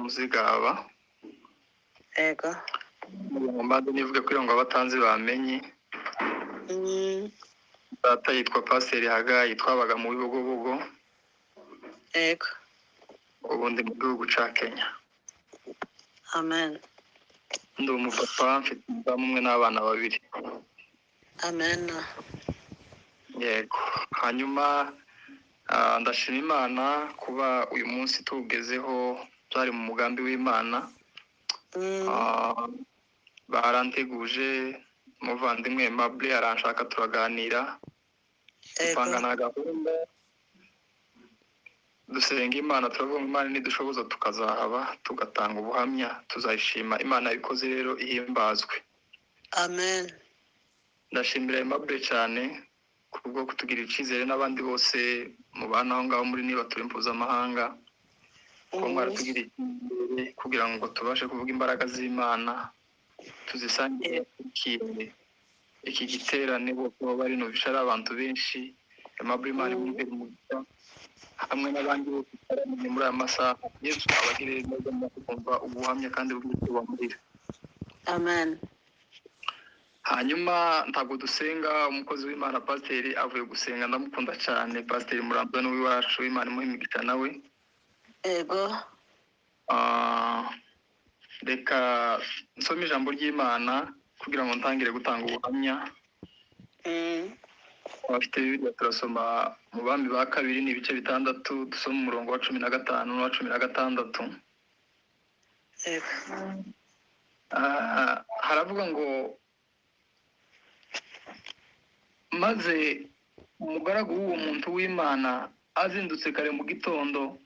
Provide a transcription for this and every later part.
Muzigaba. Ego. Mbanze nivuge kugira ngo abatanzi bamenye. Data yitwa Pasiteri Hagayi, twabaga mu Bibogobogo. Ego. Ubundi mu gihugu ca Kenya. Amen. Ndi umupapa, mfite umudamu umwe n'abana babiri. Amen. Yego. Hanyuma ndashima Imana kuba uyu munsi tuwugezeho, byari mu mugambi w'Imana. Baranteguje, umuvandimwe Aimable aranshaka turaganira, dupanga na gahunda, dusenga Imana, turavuga ngo Imana nidushoboza tukazahaba tugatanga ubuhamya, tuzayishima. Imana yabikoze rero ihimbazwe. Amen. Ndashimira Aimable cyane kubwo kutugirira icyizere n'abandi bose mubana aho ngaho muri Niba Turi Mpuzamahanga, kuba mwaratugiriye icyizere kugira ngo tubashe kuvuga imbaraga z'Imana, tuzisangire iki giterane bose baba bari numvisha ari abantu benshi. Aimable Imana imwumvire umugisha hamwe n'abandi bose bateraniye muri aya masaha. Yesu abagirire neza mu kumva ubuhamya kandi bw'icyo bamurira. Amen. Hanyuma ntabwo dusenga, umukozi w'Imana Pasiteri avuye gusenga, ndamukunda cyane Pasiteri Murambo n'uwiwacu, Imana imuhe imigisha nawe. Ego. Reka nsome ijambo ry'Imana kugira ngo ntangire gutanga ubuhamya. Abafite Bibiliya turasoma mu Bami ba kabiri ni ibice 6, dusoma umurongo wa 15 n'uwa 16. Ego. Haravuga ngo maze umugaragu w'uwo muntu w'Imana azindutse kare mu gitondo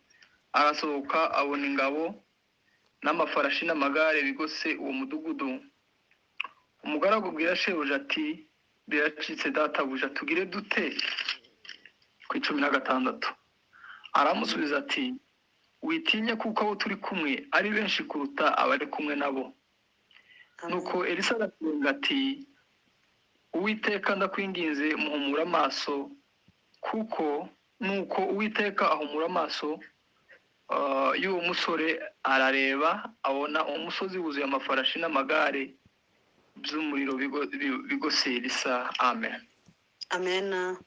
arasohoka abona ingabo n'amafarashi n'amagare bigose uwo mudugudu. Umugaragu abwira shebuja ati biracitse databuja, tugire dute? Ku 16 aramusubiza ati witinye kuko abo turi kumwe ari benshi kuruta abari kumwe nabo. Nuko Elisa arasenga ati Uwiteka ndakwinginze muhumura amaso, kuko nuko Uwiteka ahumura amaso y'uwo musore, arareba abona umusozi wuzuye amafarashi n'amagare by'umuriro bigose Elisa. Amen. Amen.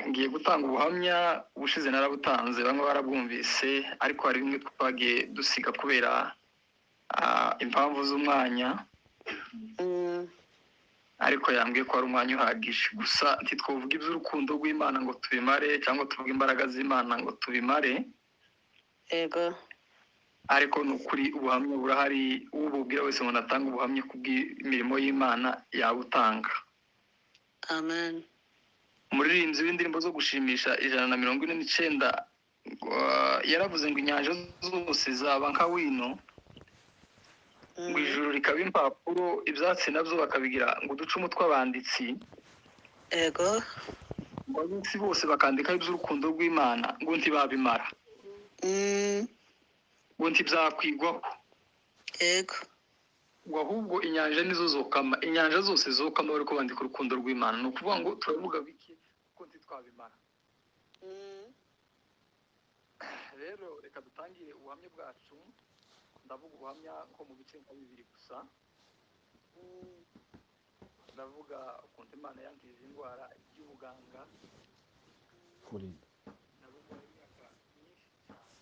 Ngiye gutanga ubuhamya, ubushize narabutanze bamwe barabwumvise, ariko hari bimwe twagiye dusiga kubera impamvu z'umwanya. Ariko yambwiye ko ari umwanya uhagije. Gusa ntitwovuga iby'urukundo rw'Imana ngo tubimare, cyangwa tuvuge imbaraga z'Imana ngo tubimare. Ego. Ariko ni ukuri ubuhamya burahari, ububwira wese ngo natanga ubuhamya kubw'imirimo y'Imana yabutanga. Amen. Umuririmbyi w'indirimbo zo gushimisha 149 yaravuze ngo inyanja zose zaba nka wino, ngo ijuru rikaba impapuro, ibyatsi nabyo bakabigira ngo uducumu tw'abanditsi. Ego. Ngo ab'isi bose bakandikaho iby'urukundo rw'Imana ngo ntibabimara. Ngo ntibyakwigwaho. Ego. Ngo ahubwo inyanja nizo zokama, inyanja zose zokama bari kubandika urukundo rw'Imana. Ni ukuvuga ngo turavuga bike kuko ntitwabimara. Rero reka dutangire ubuhamya bwacu. Ndavuga ubuhamya nko mu bice nka 2 gusa. Ndavuga ukuntu Imana yankije indwara y'ubuganga. Ndavuga imyaka myinshi cyane.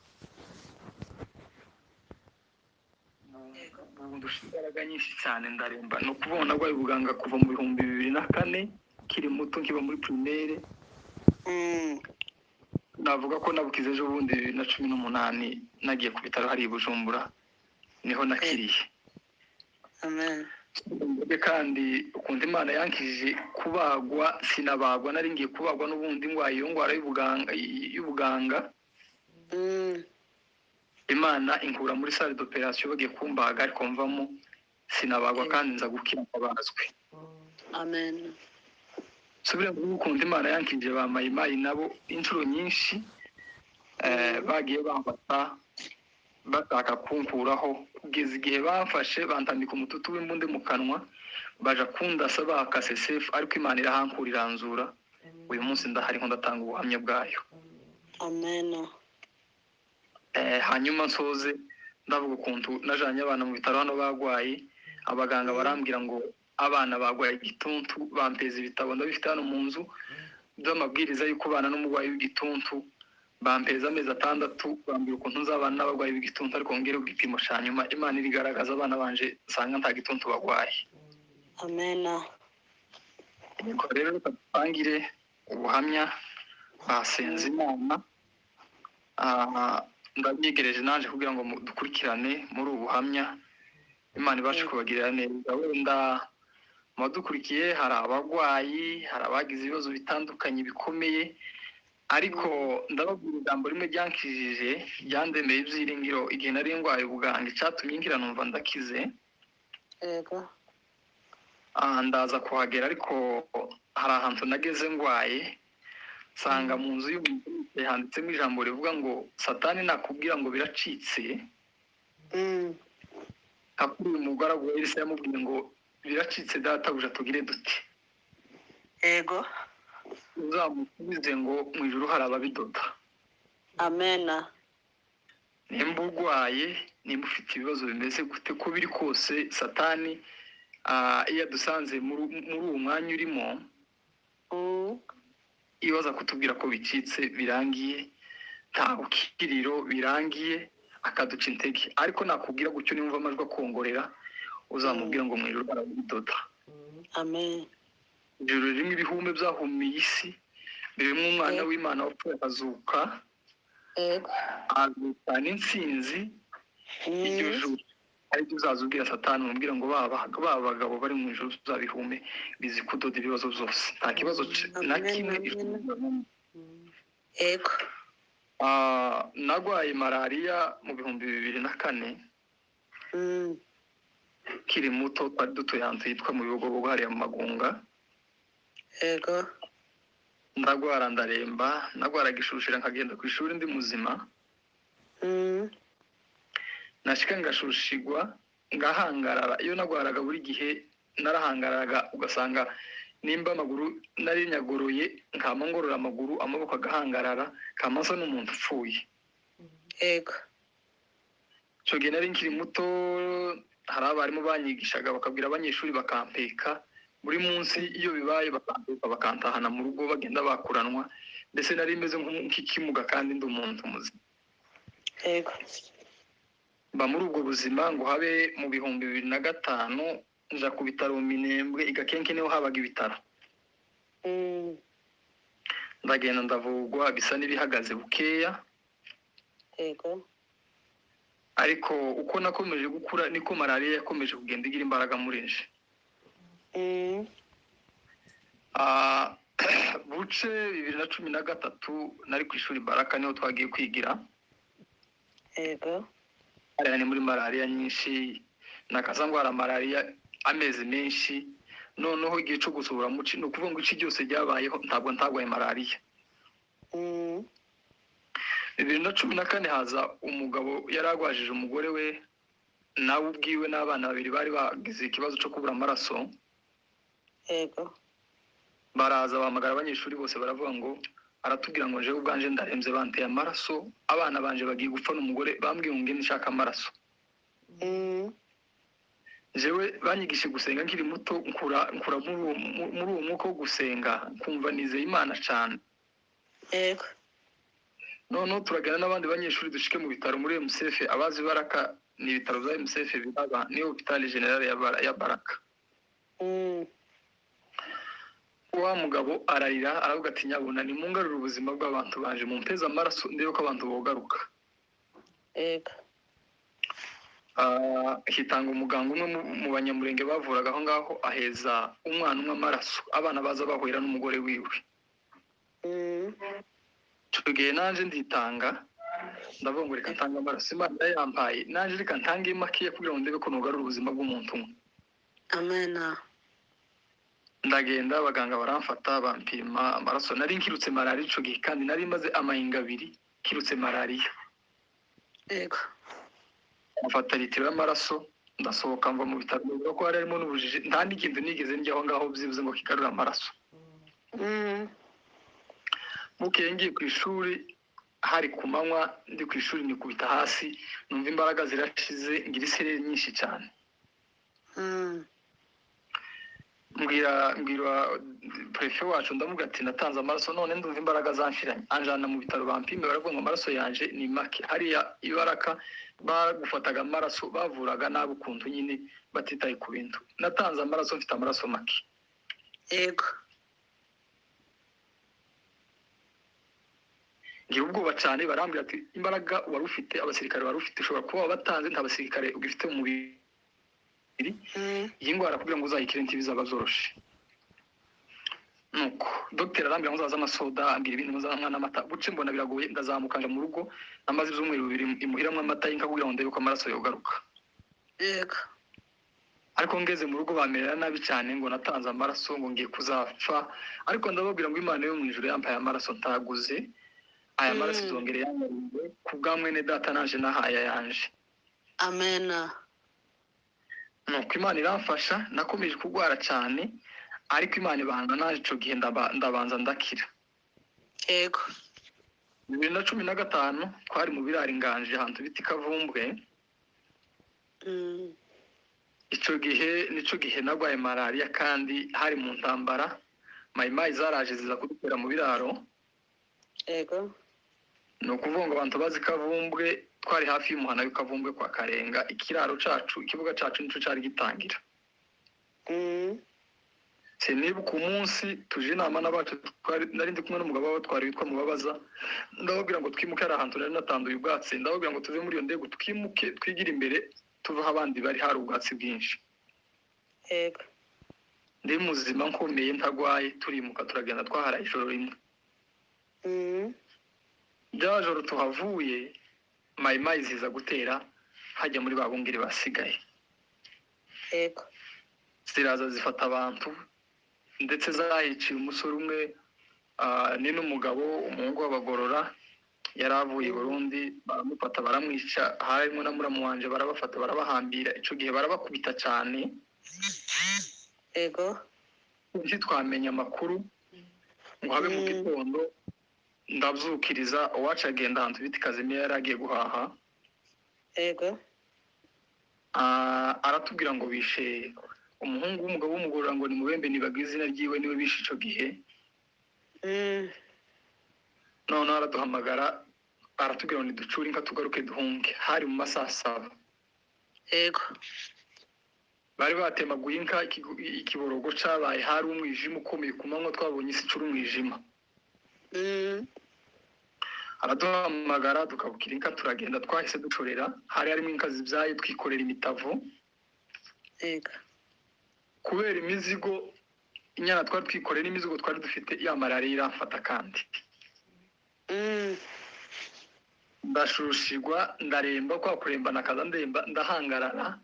Ndusha imbaraga nyinshi cyane ndaremba. Ni ukuvuga narwaye ubuganga kuva mu 2004 nkiri muto, nkiba muri primaire. Navuga ko nabukize ejo bundi 2018 nagiye ku bitaro hari i Bujumbura, niho nakiriye. Amen. Kandi ukuntu Imana yankijije kubagwa, sinabagwa, nari ngiye kubagwa n'ubundi ndwaye iyo ndwara y'ubuganga. Imana inkura muri salle d'opération bagiye kumbaga, ariko mvamo sinabagwa kandi nza gukira abazwe. Amen. Subira mu ukuntu Imana yankijije ba mayimayi nabo inshuro nyinshi, bagiye bamfata bashaka kunkuraho kugeza igihe bamfashe bantambika umututu w'imbunde mu kanwa, baja kundasa bakase sefu, ariko Imana irahankura iranzura. Uyu munsi ndahari nko ndatanga ubuhamya bwayo. Amen. Hanyuma nsoze ndavuga ukuntu najanye abana mu bitaro hano bagwaye, abaganga barambwira ngo abana bagwaye igituntu, bampeza ibitabo ndabifite hano mu nzu by'amabwiriza y'uko ubana n'umurwayi w'igituntu, bampeza amezi 6, bambwira ukuntu nzabana n'abarwayi b'igituntu, ariko ngere ku gipimo cya nyuma Imana irigaragaza abana banje nsanga nta gituntu bagwaye. Amen. Yego, rero reka dutangire ubuhamya basenze Imana. Ndabyegereje naje kugira ngo dukurikirane muri ubu buhamya, Imana ibashe kubagirira neza. Wenda mu badukurikiye hari abarwayi, hari abagize ibibazo bitandukanye bikomeye, ariko ndababwira ijambo rimwe ryankijije, ryandemeye ibyiringiro igihe nari ndwaye ubuganga, icyatumye ngira numva ndakize. Yego. Ndaza kuhagera, ariko hari ahantu nageze ndwaye nsanga mu nzu y'umuntu handitsemo ijambo rivuga ngo Satani nakubwira ngo biracitse. Nka kuri uyu mugaragu wa Elisa yamubwiye ngo biracitse databuja tugire dute. Yego. Uzamusubize ngo mu ijuru hari ababidoda. Amen. Nimba urwaye, nimba ufite ibibazo bimeze gute, ko biri kose Satani iyo adusanze muri uwo mwanya urimo, ibaza kutubwira ko bicitse birangiye, nta bukiriro birangiye, akaduca intege. Ariko nakubwira gutyo, nimba amajwi akongorera, uzamubwira ngo mu ijuru barabidoda. Amen. Ijuru ririmo ibihume byahumiye isi, ririmo umwana w'Imana wapfuye akazuka, azuka n'intsinzi. Iryo juru aribyo uzaza ubwira Satani, umubwira ngo ba bagabo bari mu ijuru uzabihume bizi kudoda ibibazo byose, nta kibazo na kimwe. Yego. Nagwaye malariya mu 2004 kiri muto, twari dutuye ahantu hitwa mu Bibogobogo hariya mu Magunga. Yego. Ndagwara ndaremba, nagwaraga ishushira nkagenda ku ishuri ndi muzima. Nashika ngashushigwa ngahangarara. Iyo nagwaraga buri gihe narahangararaga, ugasanga nimba amaguru nari nyagoroye nkama ngorora amaguru, amaboko agahangarara, kama nsa n'umuntu upfuye. Yego. Icyo gihe nari nkiri muto, hari abarimu banyigishaga bakabwira abanyeshuri bakampeka buri munsi, iyo bibaye bakampeka bakantahana mu rugo bagenda bakuranwa, mbese nari meze nk'ikimuga kandi ndi umuntu muzima. Yego. Mba muri ubwo buzima ngo habe mu 2005 nja ku bitaro mu Minembwe, i Gakenke niho habaga ibitaro. Ndagenda ndavugwa bisa n'ibihagaze bukeya. Yego. Ariko uko nakomeje gukura niko malariya yakomeje kugenda igira imbaraga muri nje. Buce 2013 nari ku ishuri Baraka, niho twagiye kwigira. Yego. Hariya ni muri malariya nyinshi, nakaza ndwara malariya amezi menshi. Noneho igihe cyo gusohora muci, ni ukuvuga ngo ici ryose ryabayeho ntabwo ntagwaye malariya. 2014 haza umugabo yari agwajije umugore we nawe ubwiwe n'abana babiri bari bagize ikibazo cyo kubura amaraso. Yego. Baraza bahamagara abanyeshuri bose, baravuga ngo aratubwira ngo njewe ubwanje ndarembye, banteye amaraso, abana banje bagiye gupfa n'umugore, bambwiye ngo ngende nshaka amaraso. Jewe banyigishe gusenga nkiri muto, nkura muri uwo mwuka wo gusenga, nkumva nizeye Imana cyane. Yego. Noneho turagana n'abandi banyeshuri dushike mu bitaro muri MCF, abazi Baraka ni ibitaro bya MCF biraba, ni hôpital général ya Baraka. Wa mugabo ararira aravuga ati nyabuna nimungarure ubuzima bw'abantu banje, mumpeze amaraso ndebe ko abantu bogaruka. Yego. Hitanga umuganga umwe mu banyamurenge bavuraga aho ngaho, aheza umwana umwe amaraso, abana baza bahwera n'umugore wiwe. Icyo gihe naje nditanga, ndavuga ngo reka ntange amaraso, Imana yampaye, naje reka ntange makeya kugira ngo ndebe ko nogarura ubuzima bw'umuntu umwe. Amen. Ndagenda abaganga baramfata bampima amaraso, nari nkirutse malariya icyo gihe, kandi nari maze amahinga abiri nkirutse malariya. Yego. Mfata litiro y'amaraso ndasohoka mva mu bitaro, bivuga ko hari harimo n'ubujiji, nta n'ikintu nigeze njya aho ngaho byibuze ngo kigarure amaraso. Bukeye ngiye ku ishuri, Hari ku manywa, ndi ku ishuri, nikubita hasi, numva imbaraga zirashize, ngira isereri nyinshi cyane. Mbwira préfet wacu, ndamubwira ati: "Natanze amaraso, none ndumva imbaraga zanshiranye." Anjana mu bitaro, bampime, baravuga ngo amaraso yanje ni make. Hariya ibaraka bagufataga amaraso, bavuraga nabi ukuntu nyine, batitaye ku bintu. Natanze amaraso mfite amaraso make. Ngira ubwoba cyane. Barambwira ati: "Imbaraga wari ufite, abasirikare wari ufite, ushobora kuba wabatanze, nta basirikare ugifite mu mubiri. Iyi ndwara kugira ngo uzayikire ntibizaba byoroshe." Nuko dogiteri arambwira ngo nzaza amasoda, ambwira ibintu muzanywa n'amata buce. Mbona biragoye, ndazamuka nja mu rugo. Namaze ibyumweru 2 imuhiramwo amata y'inka kugira ngo ndebe ko amaraso yogaruka. Ariko ngeze mu rugo bamerera nabi cyane, ngo natanze amaraso, ngo ngiye kuzapfa. Ariko ndababwira ngo Imana yo mu ijuru yampaye amaraso ntaguze, aya maraso izongera yangaruriye ku bwa mwene data naje nahaye ayanje. Amen. Nuko Imana iramfasha. Nakomeje kurwara cyane, ariko Imana ibana naje. Ico gihe ndabanza ndakira. 2015 twari mu biraro Inganje, ahantu bita Ikavumbwe. Ico gihe nico gihe narwaye malariya, kandi hari mu ntambara. Mayimayi zaraje ziza kudutera mu biraro. Ni ukuvuga ngo abantu bazi Kavumbwe, twari hafi y'umuhana w'Ikavumbwe kwa Karenga. Ikiraro cacu, ikibuga cacu nico cari gitangira. Sinibuka umunsi tuje inama n'abacu, twari, nari ndi kumwe n'umugabo w'abatwari witwa Mubabaza. Ndababwira ngo twimuke. Hari ahantu nari natanduye ubwatsi. Ndababwira ngo tuve muri iyo ndego, twimuke, twigire imbere, tuve aho abandi bari, hari ubwatsi bwinshi. Ndi muzima, nkomeye, ntagwaye. Turimuka, turagenda, twaharaye ijoro rimwe. Rya joro tuhavuye, mayimayi ziza gutera hajya muri ba bungeri basigaye. Ziraza zifata abantu, ndetse zahiciye umusore umwe, ni n'umugabo, umuhungu w'abagorora, yari avuye i Burundi. Baramufata baramwica, harimo na muramu wanje. Barabafata barabahambira. Ico gihe barabakubita cyane. Ntitwamenya amakuru ngo habe mu gitondo. Ndabyukiriza uwacu, agenda ahantu bita Kazimiya, yari agiye guhaha. Aratubwira ngo bishe umuhungu w'umugabo w'umugorora, ngo ni Mubembe, nibaga izina ryiwe, niwe bishe ico gihe. Noneho araduhamagara, aratubwira ngo niducure inka tugaruke duhunge. Hari mu masaha 7. Bari batemaguye inka, ikiborogo cabaye, hari umwijima ukomeye ku manywa, twabonye isi icura umwijima. Araduhamagara, tukabukira inka, turagenda. Twahise ducorera, hari harimo inka zibyaye, twikorera imitavu. Kubera imizigo, inyana twari twikoreye n'imizigo twari dufite, ya malariya iramfata kandi. Ndashushigwa, ndaremba, kwa kuremba nakaza ndemba, ndahangarara.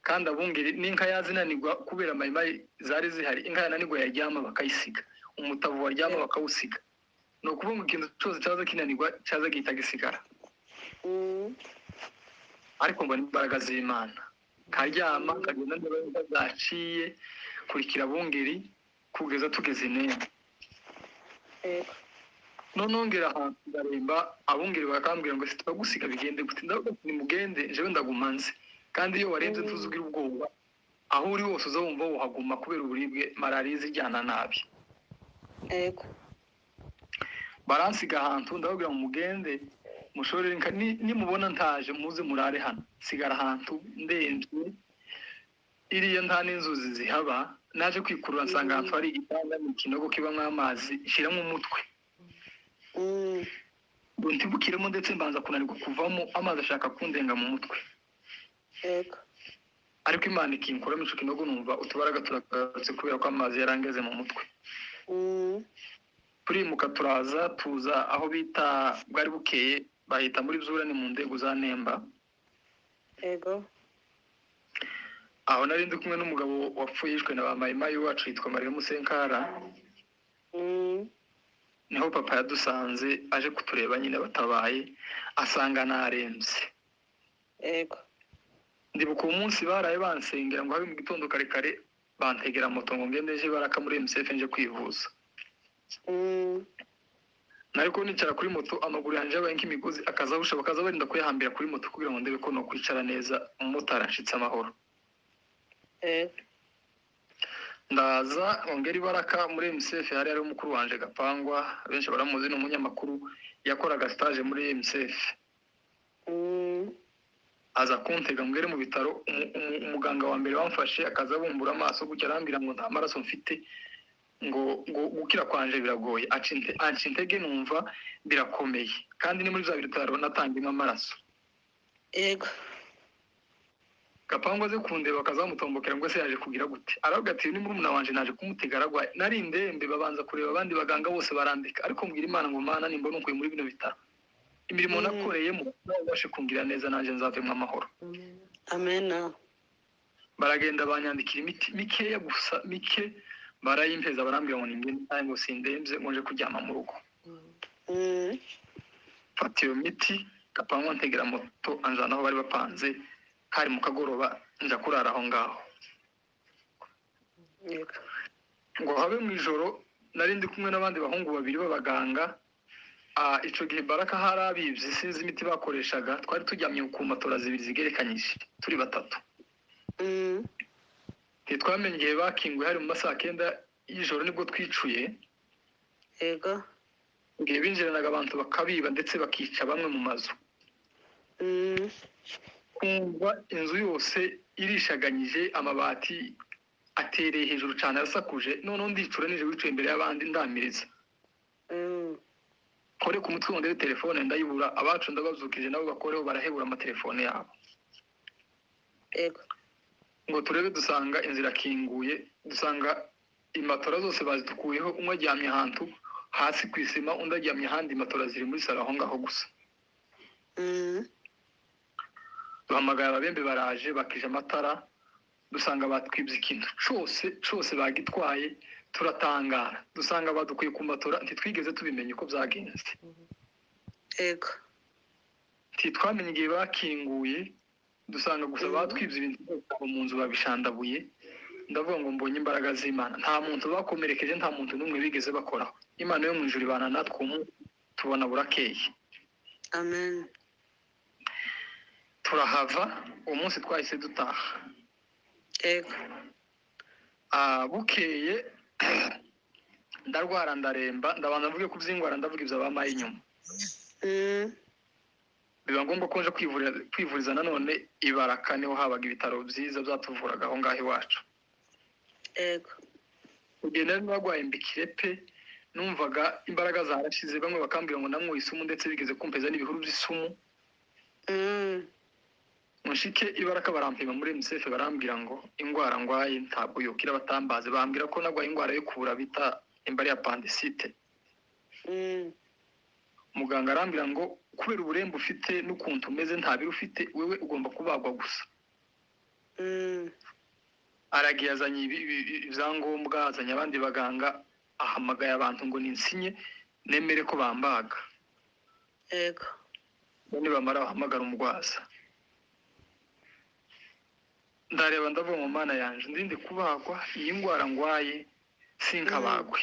Kandi abungeri n'inka yazinanirwa, kubera mayimayi zari zihari, inka yananirwa yaryama bakayisiga, umutavu waryama bakawusiga. Ni ukuvuga ngo ikintu cyose cyaza kinanirwa cyaza gihita gisigara. Ariko mbona imbaraga z'Imana, nkaryama, nkagenda ndeba inka zaciye, kurikira abungeri kugeza tugeze Nemba. Noneho ngera ahantu ndaremba, abungeri bakambwira ngo sitagusiga bigende gute? Ndavuga ati: "Nimugende, jewe ndaguma nze." Kandi iyo warembye ntuzi ugira ubwoba, aho uri hose uza wumva wohaguma kubera uburibwe, malariya izijyana nabi. Baransiga ahantu, ndababwira ngo mugende mushorere inka, nimubona ntaje muze murare hano. Sigara ahantu ndemvye, iriya nta n'inzuzi zihaba. Naje kwikurura, nsanga ahantu hari igitanda mu kinogo kibamo amazi, nshyiramo umutwe ngo ntibukiremo, ndetse mbanza kunanirwa kuvamo, amazi ashaka kundenga mu mutwe. Ariko Imana ikinkuramo ico kinogo, numva utubaraga turagarutse kubera ko amazi yarangeze mu mutwe. Turimuka, turaza, tuza aho bita, bwari bukeye, bahita muri Byura, ni mu ndego za Nemba. Aho nari ndi kumwe n'umugabo wapfuye yishwe na ba mayimayi wacu, yitwa Mariya Musenkara. Niho papa yadusanze aje kutureba nyine batabaye, asanga narembye. Ndibuka uwo munsi baraye bansengera ngo habe mu gitondo kare kare, bantegera moto ngo ngende nje baraka muri MCF nje kwivuza. Nariko nicara kuri moto, amaguru yanjye yabaye nk'imigozi, akazahusha, bakaza barinda kuyahambira kuri moto kugira ngo ndebe ko nokwicara neza, umumotari anshitse amahoro. Yego. Ndaza ngera ibaraka muri MCF, hari hariho mukuru wanje Gapangwa, benshi baramuzi, ni umunyamakuru, yakoraga stage muri MCF. Aza kuntega ngere mu bitaro. Umuganga wa mbere wamfashe akaza bumbura amaso gutya, arambwira ngo nta maraso mfite, ngo gukira kwanje biragoye. Anca intege, numva birakomeye, kandi ni muri bya bitaro natangiyemo amaraso. Yego. Gapangwa aze kundeba, bakazamutombokera ngo ese yaje kugira gute? Aravuga ati ni murumuna wanje, naje kumutega, aragwaye, nari indembe. Babanza kureba abandi baganga bose barandika, ariko mbwira Imana ngo Mana, nimbona unkuye muri bino bitaro, imirimo nakoreyemo nawe ubashe kungira neza, nanjye nzavemo amahoro. Amena. Baragenda banyandikira imiti mikeya gusa, mike, barayimpeza, barambwira ngo ningende nawe, ngo sindembye, ngo nje kuryama mu rugo. Mfata iyo miti, Gapangwa ntegera moto anjana aho bari bapanze, hari mu kagoroba, nja kurara aho ngaho. Yego. Ngo habe mu ijoro, nari ndi kumwe n'abandi bahungu babiri b'abaganga. Ico gihe Baraka hari abibye, sinzi imiti bakoreshaga. Twari turyamye ku matora zibiri zigerekanyije turi batatu. Ntitwamenye igihe bakinguye, hari mu masaha 9 y'ijoro nibwo twicuye. Yego. Igihe binjiranaga abantu bakabiba, ndetse bakica bamwe mu mazu. Kumva inzu yose irishaganyije, amabati atereye hejuru cyane, arasakuje. Noneho ndicura nije wicaye imbere y'abandi, ndamiriza. Kore ku mutwe ngo ndebe telefone, ndayibura. Abacu ndabazukije, nabo bakoreho, barahebura amatelefone yabo. Yego. Ngo turebe, dusanga inzira irakinguye, dusanga imatora zose bazitukuyeho, umwe aryamye ahantu hasi ku isima, undi aryamye ahandi, matora ziri muri salo aho ngaho gusa. Duhamagara ababembe, baraje, bakije amatara, dusanga batwibye ikintu cose cose, bagitwaye. Turatangara, dusanga badukuye ku matora, ntitwigeze tubimenya uko byagenze. Yego. Ntitwamenye igihe bakinguye, dusanga gusa batwibye ibintu byose mu nzu, babishandabuye. Ndavuga ngo mbonye imbaraga z'Imana, nta muntu bakomerekeje, nta muntu n'umwe bigeze bakoraho. Imana yo mu ijuru ibana natwe ubu, tubona burakeye. Amen. Turahava, uwo munsi twahise dutaha. Yego. Bukeye ndarwara, ndaremba. Ndabanza mvuge ku by'indwara, ndavuga ibyo bamaye inyuma. Biba ngombwa ko nje kwivuriza nanone Ibaraka, niho habaga ibitaro byiza byatuvuraga aho ngaho iwacu. Yego. Igihe nari narwaye mbikire pe, numvaga imbaraga zarashize, bamwe bakambwira ngo nanyweye isumu, ndetse bigeze kumpeza n'ibihuru by'isumu. Mushike Ibaraka, barampima muri MCF, barambwira ngo indwara ngwaye ntabwo yokira, batambaze, bambwira ko narwaye indwara yo kubura bita imbari ya appendicite. Muganga arambwira ngo kubera uburembe ufite n'ukuntu umeze, nta biro ufite, wewe ugomba kubagwa gusa. Aragiye azanye ibyangombwa, azanye abandi baganga, ahamagaye abantu ngo ninsinye nemere ko bambaga. Yego. Nibamara bahamagara umurwaza. Ndareba, ndavuga mu Mana yanje, ndinde kubagwa iyi ndwara ngwaye, sinkabagwe.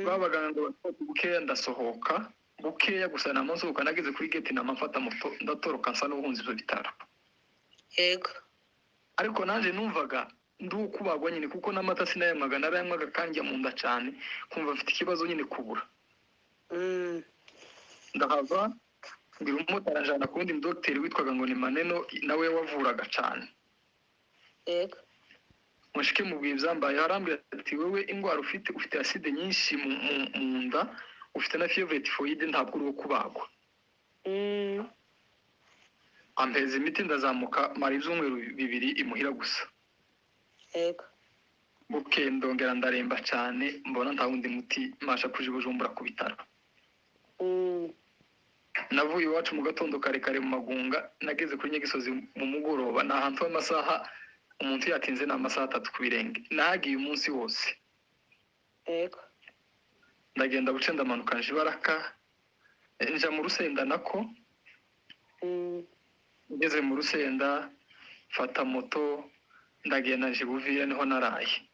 Babaganga ngo basohoke bukeya, ndasohoka bukeya gusa, nama nsohoka nageze kuri gate, nama mfata moto ndatoroka, nsa n'ubuhunzi ibyo bitaro. Yego. Ariko nanjye numvaga ndi ukubagwa nyine, kuko n'amata sinayanywaga, narayanywaga kanjya mu nda cyane, kumva mfite ikibazo nyine kubura. Ndahava, ngira umumotari anjana ku wundi dogiteri witwaga ngo ni Maneno, nawe wavuraga cyane. Yego. Mushike mubwiye ibyambaye, arambwira ati wewe indwara ufite, ufite acide nyinshi mu nda, ufite na fièvre typhoïde, ntabwo uri uwo kubagwa. Ampeza imiti, ndazamuka, mara ibyumweru 2 imuhira gusa. Yego. Bukeye ndongera ndaremba cyane, mbona nta wundi muti, masha kuja i Bujumbura ku bitaro. Navuye iwacu mu gatondo kare kare mu Magunga, nageze kuri Nyagisozi mu mugoroba, ni ahantu h'amasaha, umuntu yatinze ni amasaha 3 ku birenge. Nahagiye umunsi wose. Yego. Ndagenda buce, ndamanuka nje Ibaraka, nja mu Rusenda nako. Ngeze mu Rusenda mfata moto, ndagenda nje Buvira, niho naraye.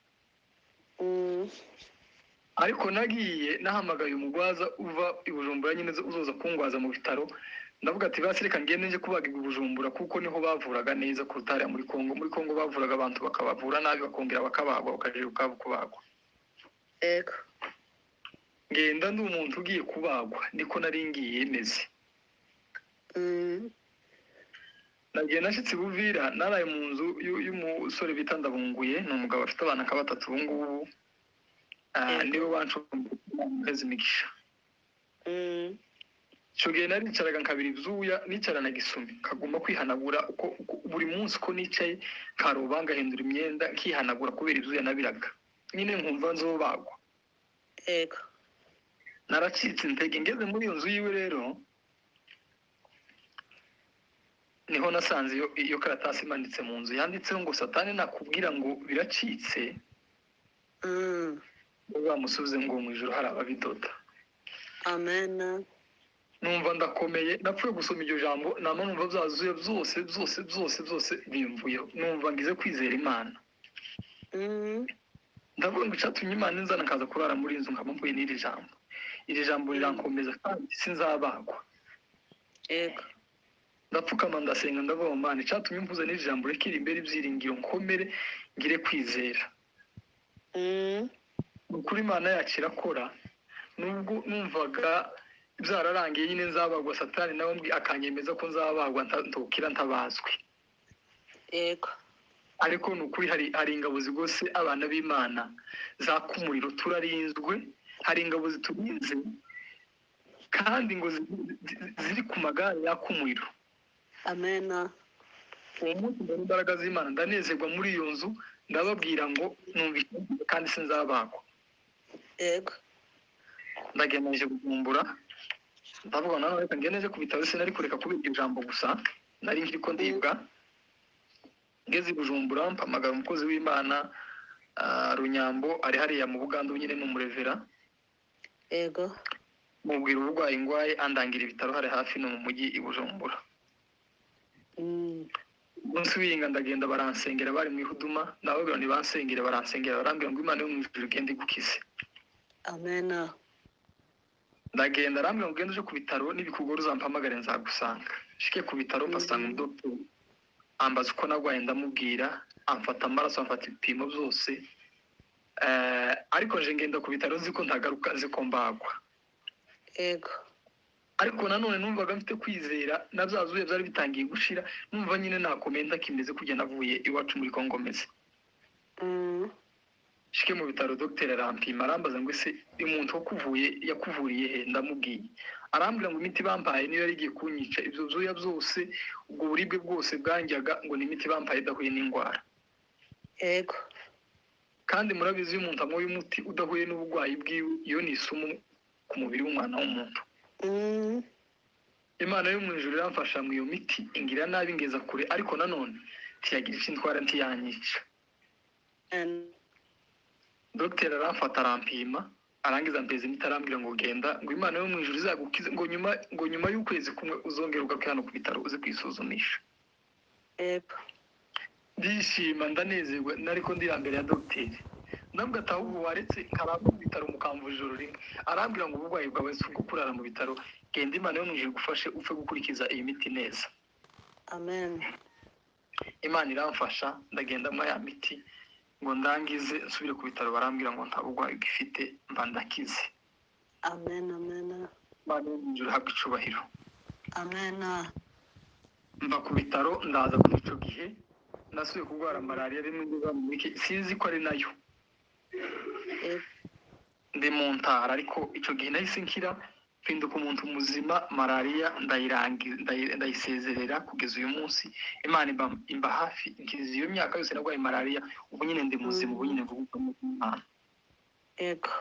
Ariko nagiye nahamagaye umugwaza uva i Bujumbura nyine uzoza kungwaza mu bitaro, ndavuga ati basi reka ngende nje kubagirwa i Bujumbura, kuko niho bavuraga neza kuruta hariya muri Kongo. Muri Kongo bavuraga abantu bakabavura nabi, bakongera bakabagwa, bakajya ubwabo kubagwa. Yego. Ngenda ndi umuntu ugiye kubagwa, niko nari ngiye meze. Nagiye nashyitse i Buvira, naraye mu nzu y'umusore bita Ndabunguye, ni umugabo afite abana nka batatu ubu ngubu. Yego. Niwe wancumbikiye imigisha. Icyo gihe naricaraga nkabira ibyuya, nicarana gisumi, nkagomba kwihanagura uko buri munsi uko nicaye nkaroba, ngahindura imyenda, nkihanagura kubera ibyuya nabiraga nyine, nkumva nzobagwa. Yego. Naracitse intege. Ngeze muri iyo nzu yiwe rero, niho nasanze iyo karatasi imanitse mu nzu yanditseho ngo satani nakubwira ngo biracitse, uzamusubize ngo mu ijuru hari ababidoda. Amen. Numva ndakomeye, napfuye gusoma iryo jambo, nama numva byazuye byose byose byose byose bimvuyeho, numva ngize kwizera Imana. Ndavuga ngo icyatumye Imana inzana nkaza kurara muri iyi nzu, nkaba mvuye n'iri jambo, iri jambo rirankomeza kandi sinzabagwa. Yego. Ndapfukama ndasenga, ndavuga ngo Mana, icyatumye mvuze n'iri jambo, reka iri imbere ibyiringiro, nkomere ngire kwizera. Ni ukuri Imana yacu irakora. Nubwo numvaga byararangiye nyine nzabagwa, satani nawe akanyemeza ko nzabagwa ntokira ntabazwe. Yego. Ariko ni ukuri hari ingabo zigose abana b'Imana zaka umuriro, turarinzwe, hari ingabo ziturinze kandi ngo ziri ku magare yaka umuriro. Amen. Uwo munsi mbona imbaraga z'Imana, ndanezerwa muri iyo nzu, ndababwira ngo numva kandi sinzabagwa. Yego. Ndagenda nje Bujumbura, ndavuga nanone reka ngende nje ku bitaro, sinari kureka kubera iryo jambo gusa, nari nkiri ko ndibwa. Ngeze i Bujumbura mpamagara umukozi w'Imana, Runyambo, ari hariya mu Buganda nyine, ni umurevera. Yego. Mubwira uburwayi ngwaye, andangira ibitaro hari hafi no mu mujyi i Bujumbura. Umunsi w'iyinga ndagenda, baransengera, bari mu ihuduma, ndababwira ntibansengere, baransengera, barambwira ngo Imana yo mu ijuru igende igukize. Amen. Ndagenda, arambwira ngo ugende uje ku bitaro, nibikugora uzampamagare nzagusanga. Nshike ku bitaro mpasanga umudokiteri, ambaza uko narwaye, ndamubwira, amfata amaraso, amfata ibipimo byose. Ariko nje ngenda ku bitaro nzi ko ntagaruka, nzi ko mbagwa. Yego. Ariko nanone numvaga mfite kwizera, na bya zuye byari bitangiye gushira, numva nyine nakomeye ndakimeze kujya navuye iwacu muri Kongo meze. Nshike mu bitaro dogiteri arampima, arambaza ngo ese umuntu wakuvuye yakuvuriye he? Ndamubwiye, arambwira ngo imiti bampaye niyo yari igiye kunyica, ibyo byuya byose, ubwo buribwe bwose bwanjyaga, ngo ni imiti bampaye idahuye n'indwara. Yego. Kandi murabizi iyo umuntu anyoye umuti udahuye n'uburwayi bwiwe, iyo ni isumu ku mubiri w'umwana w'umuntu. Imana yo mu ijuru iramfasha mu iyo miti, ingira nabi ingeza kure, ariko nanone ntiyagira icyo intwara, ntiyanyica. Dogiteri aramfata arampima, arangiza ampeza imiti, arambwira ngo genda, ngo Imana yo mu ijuru izagukize, ngo nyuma y'ukwezi kumwe uzongere ugaruke hano ku bitaro uze kwisuzumisha. Yego. Ndishima, ndanezerwa, nariko ndi mbere ya dogiteri, ndavuga ati ahubwo waretse nkaramba mu bitaro mukamvura ijoro rimwe. Arambwira ngo uburwayi bwawe si ubwo kurara mu bitaro, genda Imana yo mu ijuru igufashe upfe gukurikiza iyi miti neza. Amen. Imana iramfasha, ndagenda mwa ya miti ngo ndangize nsubire ku bitaro, barambwira ngo nta burwayi ugifite, mba ndakize. Amen. Amen. Imana yo mu ijuru ihabwe icubahiro. Amen. Mva ku bitaro ndaza. Kuri ico gihe nasubiye kurwara malariya rimwe ndiba mu iki, sinzi ko ari nayo. Yego. Ndi mu ntara, ariko ico gihe nahise nkira, mpinduka umuntu muzima, malariya ndayisezerera kugeza uyu munsi. Imana imba hafi, inkiza iyo myaka yose narwaye malariya, ubu nyine ndi muzima, ubu nyine mvuga Imana. Yego.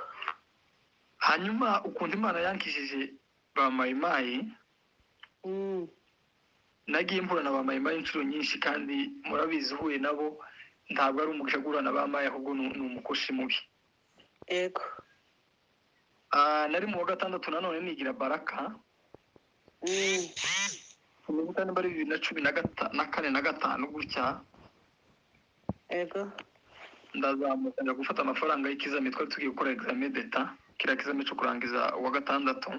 Hanyuma ukuntu Imana yankijije ba mayimayi, nagiye mpura na ba mayimayi inshuro nyinshi, kandi murabizi uhuye nabo ntabwo ari umugisha guhura na ba mayi, ahubwo ni umukoshi mubi. Yego. Nari mu wa gatandatu nanone nigira Baraka, niba ari 2014 na 5 gutya. Yego. Ndazamuka njya gufata amafaranga y'ikizami, twari tugiye gukora examen d'État, kiriya kizami cyo kurangiza uwa gatandatu.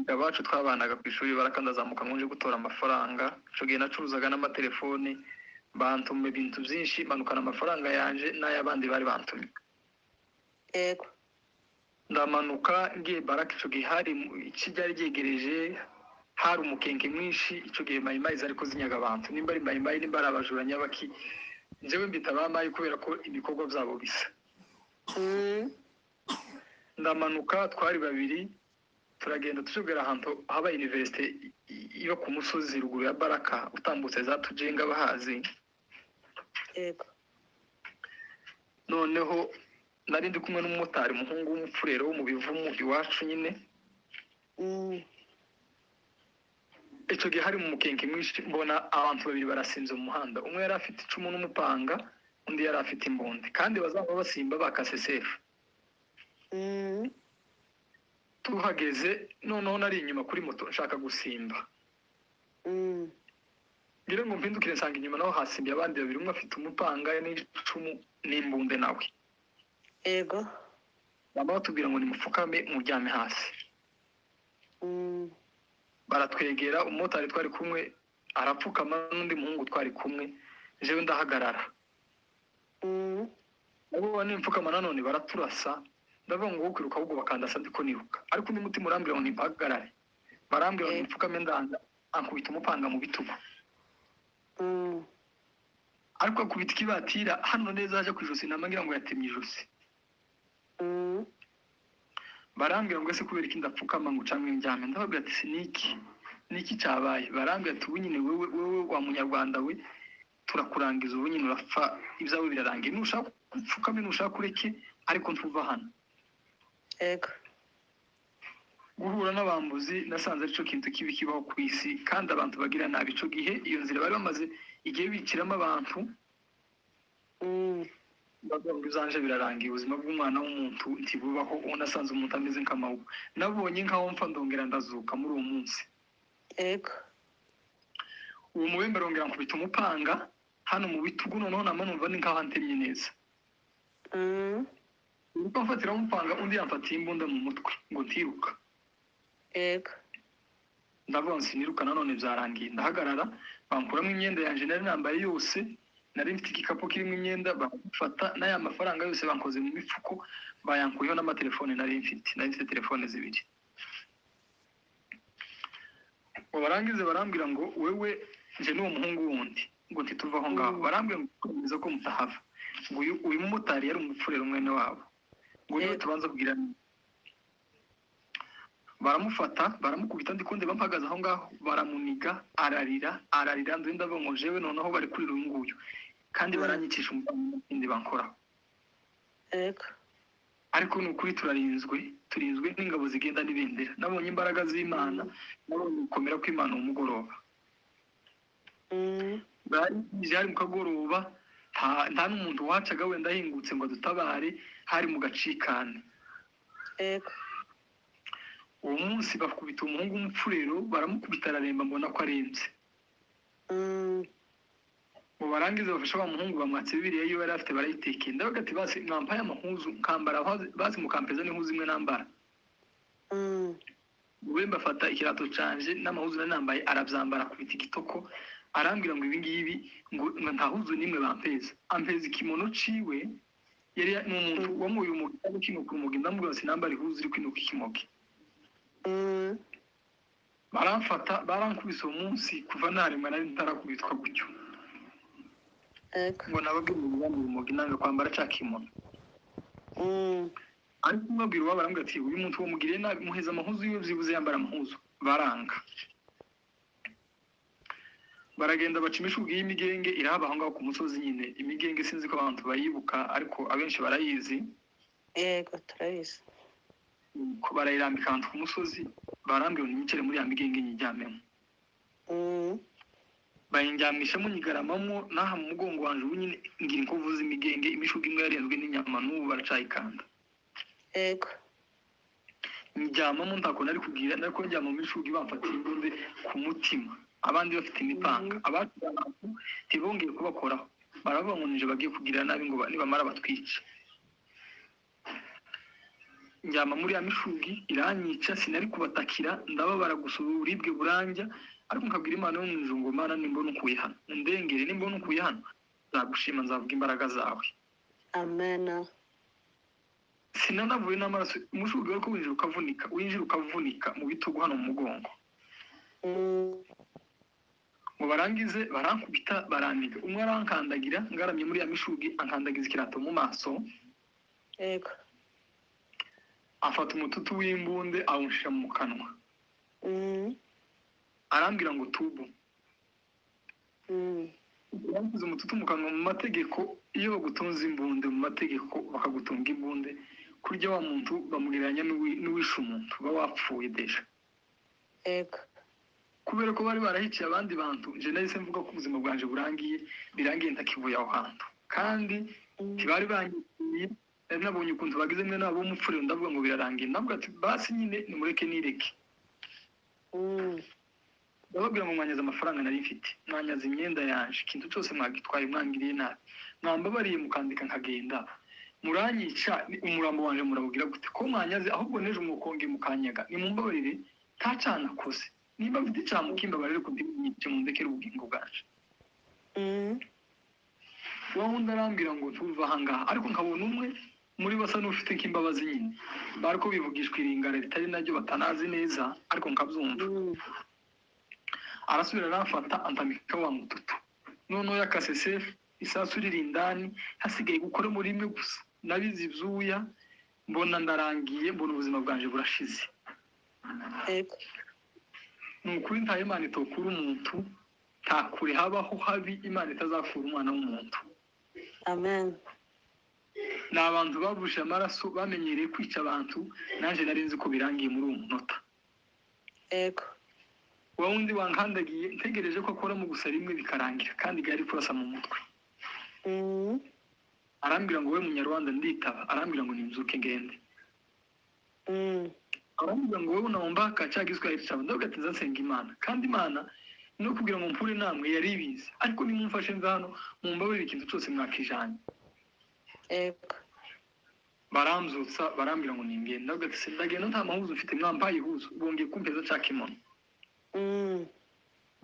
Abacu twabanaga ku ishuri baraka, ndazamuka ngo nje gutora amafaranga. Icyo gihe nacuruzaga n'amatelefoni, bantuma ibintu byinshi, manukana amafaranga yanje n'ay'abandi bari bantumye. Ndamanuka ngiye Baraka. Icyo gihe hari iki ryari ryegereje, hari umukenke mwinshi. Icyo gihe mayimayi zari kuzinyaga abantu, nimba ari mayimayi, nimba ari abajura nyabaki, njyewe mbita ba mayi kubera ko ibikorwa byabo bisa. Ndamanuka, twari babiri, turagenda tujogera ahantu haba université iba ku musozi ruguru ya Baraka, utambutse za Tujenga bahazi. Noneho nari ndi kumwe n'umumotari, umuhungu w'umupfurero wo mu Bivumu iwacu nyine. Icyo gihe hari mu mukenke mwinshi, mbona abantu babiri barasinze mu muhanda. Umwe yari afite icumu n'umupanga, undi yari afite imbunda, kandi bazaba basimba bakase sefu. Tuhageze noneho nari inyuma kuri moto nshaka gusimba, ngira ngo mpindukire, nsanga inyuma naho hasimbiye abandi babiri, umwe afite umupanga n'icumu n'imbunde nawe. Baba batubwira ngo nimupfukame muryame hasi. Baratwegera, umumotari twari kumwe arapfukama n'undi muhungu twari kumwe, jewe ndahagarara. Nabo nimpfukama nanone baraturasa. Ndavuga ngo kwiruka ahubwo bakandasa ndiko niruka, ariko undi mutima urambwira ngo nimpagarare. Barambwira ngo nimpfukame, ndanga, ankubita umupanga mu bitugu. Ariko akubita ikibatira hano neza aje ku ijosi, namangira ngo yatemye ijosi. Barambwira ngo ese kubera iki ndapfukama ngo ucamwe ndyame? Ndababwira ati siniki niki cyabaye? Barambwira ati ubu nyine wewe wa munyarwanda we, turakurangiza ubu nyine, urapfa, ibyawe birarangiye, nushaka upfukame, nushaka ureke, ariko ntuva hano. Guhura n'abambuzi nasanze aricyo kintu kibi kibaho ku isi, kandi abantu bagira nabi. Ico gihe iyo nzira bari bamaze igihe biciramo abantu. Bavuga ngo ibyanje birarangiye, ubuzima bw'umwana w'umuntu ntibubaho. Uwo nasanze umuntu ameze nk'amaboko, nabonye nkaho mpfa ndongera ndazuka muri uwo munsi. Uwo mubembe arongera nkubita umupanga hano mu bitugu, noneho nama numva ni nkaho antemye neza. Ubwo mfatiraho umupanga, undi yamfatiye imbunda mu mutwe ngo ntiruka. Ndavuga ngo siniruka nanone, byarangiye. Ndahagarara, bankuramo imyenda yanjye nari nambaye yose, nari mfite igikapu kirimo imyenda, bamufata n'aya mafaranga yose bankoze mu mifuko, bayankuyeho n'amatelefone nari mfite, nari mfite telefone zibiri. Ngo barangize barambwira ngo wewe nje n'uwo muhungu wundi ngo ntituve aho ngaho. Barambwira ngo kwemeza ko mutahava, ngo uyu mumotari yari umupfurero mwene wabo, ngo niwe tubanza kugira. Baramufata baramukubita, ndi kundi bampagaze aho ngaho, baramuniga, ararira ararira, ndi ndavuga ngo jewe noneho bari kurira uyu nguyu kandi baranyicisha umupanga ikindi bankoraho. Ariko ni ukuri turarinzwe, turinzwe n'ingabo zigenda n'ibendera. Nabonye imbaraga z'Imana, nabonye gukomera kw'Imana uwo mugoroba. Bwari hari mu kagoroba, nta n'umuntu wacaga wenda ahingutse ngo adutabare, hari mu gacikane. Uwo munsi bakubita umuhungu w'umupfurero, baramukubita araremba, mbona ko arembye. Ngo barangize bafashe wa muhungu, bamwatse bibiliya yiwe yari afite, barayitekeye. Ndavuga ati basi mwampaye amahuzu nkambara, basi mukampeza n'impuzu imwe nambara. We mbafata ikirato canje n'amahuzu nari nambaye, arabyambara, akubita igitoko, arambwira ngo ibi ngibi ngo nta huzu n'imwe bampeza, ampeza ikimono ciwe. Yari ni umuntu wamuye umugi ari kwinuka urumogi. Ndamubwira ngo sinambara ihuzu iri kwinuka ikimogi. Baramfata barankubise uwo munsi, kuva naremwa nari ntarakubitwa gutyo. Ngo nababwira ngo bambaye urumogi, nanga kwambara ca kimono. Ariko umubwira iwabo, arambwira ati uyu muntu wamugiriye nabi, muheza amahuzu yiwe byibuze yambara amahuzu. Baranga, baragenda baca imishugi y'imigenge irahaba aho ngaho ku musozi nyine. Imigenge sinzi ko abantu bayibuka, ariko abenshi barayizi. Yego, turabizi. Ko barayirambika ahantu ku musozi, barambwira ngo nimicare muri ya migenge nyiryamemo. Bayindyamishamo, nyigaramamo n'aha mu mugongo wanje ubu nyine ngira inkovu z'imigenge, imishugi imwe yarenzwe n'inyama, n'ubu baracayikanda. Ndyamamo ntako nari kubwira, nari ko ndyama mu mishugi, bamfatiye imbunde ku mutima, abandi bafite imipanga. Abacu abantu ntibongeye kubakoraho. Baravuga ngo nije bagiye kugira nabi, ngo nibamara batwice. Njyama muri ya mishugi iranyica, sinari kubatakira, ndababara gusa, uburibwe buranja, ariko nkabwira Imana yo mu ijuru ngo: "Mana, nimbona ukuye hano undengere, nimbona ukuye hano nzagushima, nzavuga imbaraga zawe." Amen. Sinanavuye n'amaraso. Umushugi wari ko winjira ukavunika, winjira ukavunika mu bitugu hano mu mugongo. Ngo barangize barankubita, baraniga, umwe arankandagira ngaramye muri ya mishugi, ankandagiza ikirato mu maso. Afata umututu w'imbunde awunshira mu kanwa. Arambwira ngo tubu. Yanshyize umututu mu kanwa. Mu mategeko, iyo bagutunze imbunde, mu mategeko bakagutunga imbunde, kurya wa muntu bamugereranya n'uwishe umuntu, uba wapfuye déjà. Kubera ko bari barahiciye abandi bantu, nje nahise mvuga ko ubuzima bwanje burangiye, birangiye, ntakivuye aho hantu, kandi ntibari banyiye. Nari nabonye ukuntu bagize mwe nabo w'umupfurero, ndavuga ngo birarangiye. Ndavuga ati: "Basi nyine nimureke nireke." Ndababwira ngo: "Mwanyaze amafaranga nari mfite, mwanyaze imyenda yanje, ikintu cyose mwagitwaye, mwangiriye nabi, mwambabariye mukandika nkagenda. Muranyica, umurambo wanje murawugira gute ko mwanyaze? Ahubwo n'ejo mukongera mukanyaga. Nimumbabarire, nta cyaha nakoze. Nimba mfite icyaha mukimbabarire, kudinyice, mundekere ubugingo bwanje." Wa wundi arambwira ngo: "Ntuva ahangaha." Ariko nkabona umwe muri basa n'ufite nk'imbabazi nyine, bariko bivugishwa iringara ritari naryo, batanazi neza, ariko nkabyumva. Arasubira aramfata, antamika wa mututu, noneho yakase sefu, isasu riri indani, hasigaye gukora muri rimwe gusa. Nabize ibyuya, mbona ndarangiye, mbona ubuzima bwanje burashize. Ni ukuri, nta Imana itokura umuntu, nta kure habaho habi Imana itazakura umwana w'umuntu. Amen. Ni abantu bavuje amaraso, bamenyereye kwica abantu. Nanjye nari nzi ko birangiye muri uwo munota. Wa wundi wankandagiye, ntegereje ko akoramo gusa rimwe bikarangira, kandi gari kurasa mu mutwe. Arambwira ngo: "We Munyarwanda?" Nditaba. Arambwira ngo nimzuke ngende. Arambwira ngo: "Wowe unaombaka cya Giswahili cyawe?" Ndavuga ati: "Nzasenga Imana, kandi Imana no kugira ngo mpure namwe yari ibizi, ariko nimumfashe nza hano, mumbabarire, ikintu cyose mwakijanye." Baramzutsa, barambwira ngo ningende. Ndavuga ati: "Ndagenda nta mahuzu mfite, mwampaye ihuzu." Bongeye kumpeza cya kimono.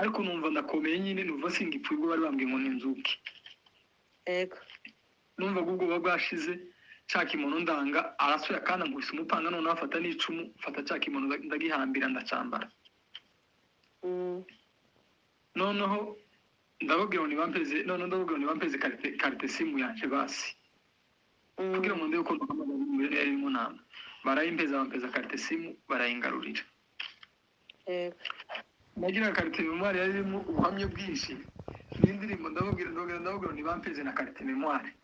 Ariko numva ndakomeye nyine, numva singipfuye ubwo bari bambwiye ngo ninzuke. Numvaga ubwoba bwashize. Cya kimono ndanga, arasuye kandi ankubise umupanga, noneho afata n'icumu, mfata cya kimono ndagihambira, ndacyambara. Noneho ndababwira ngo nibampeze, noneho ndababwira ngo nibampeze carte SIM yanje basi, kugira ngo ndebe ko mpamagara yari mu nama. Barayimpeza, bampeza carte SIM, barayingarurira. Nagira carte mémoire yari irimo ubuhamya bwinshi n'indirimbo. Ndababwira ngo nibampeze na carte mémoire.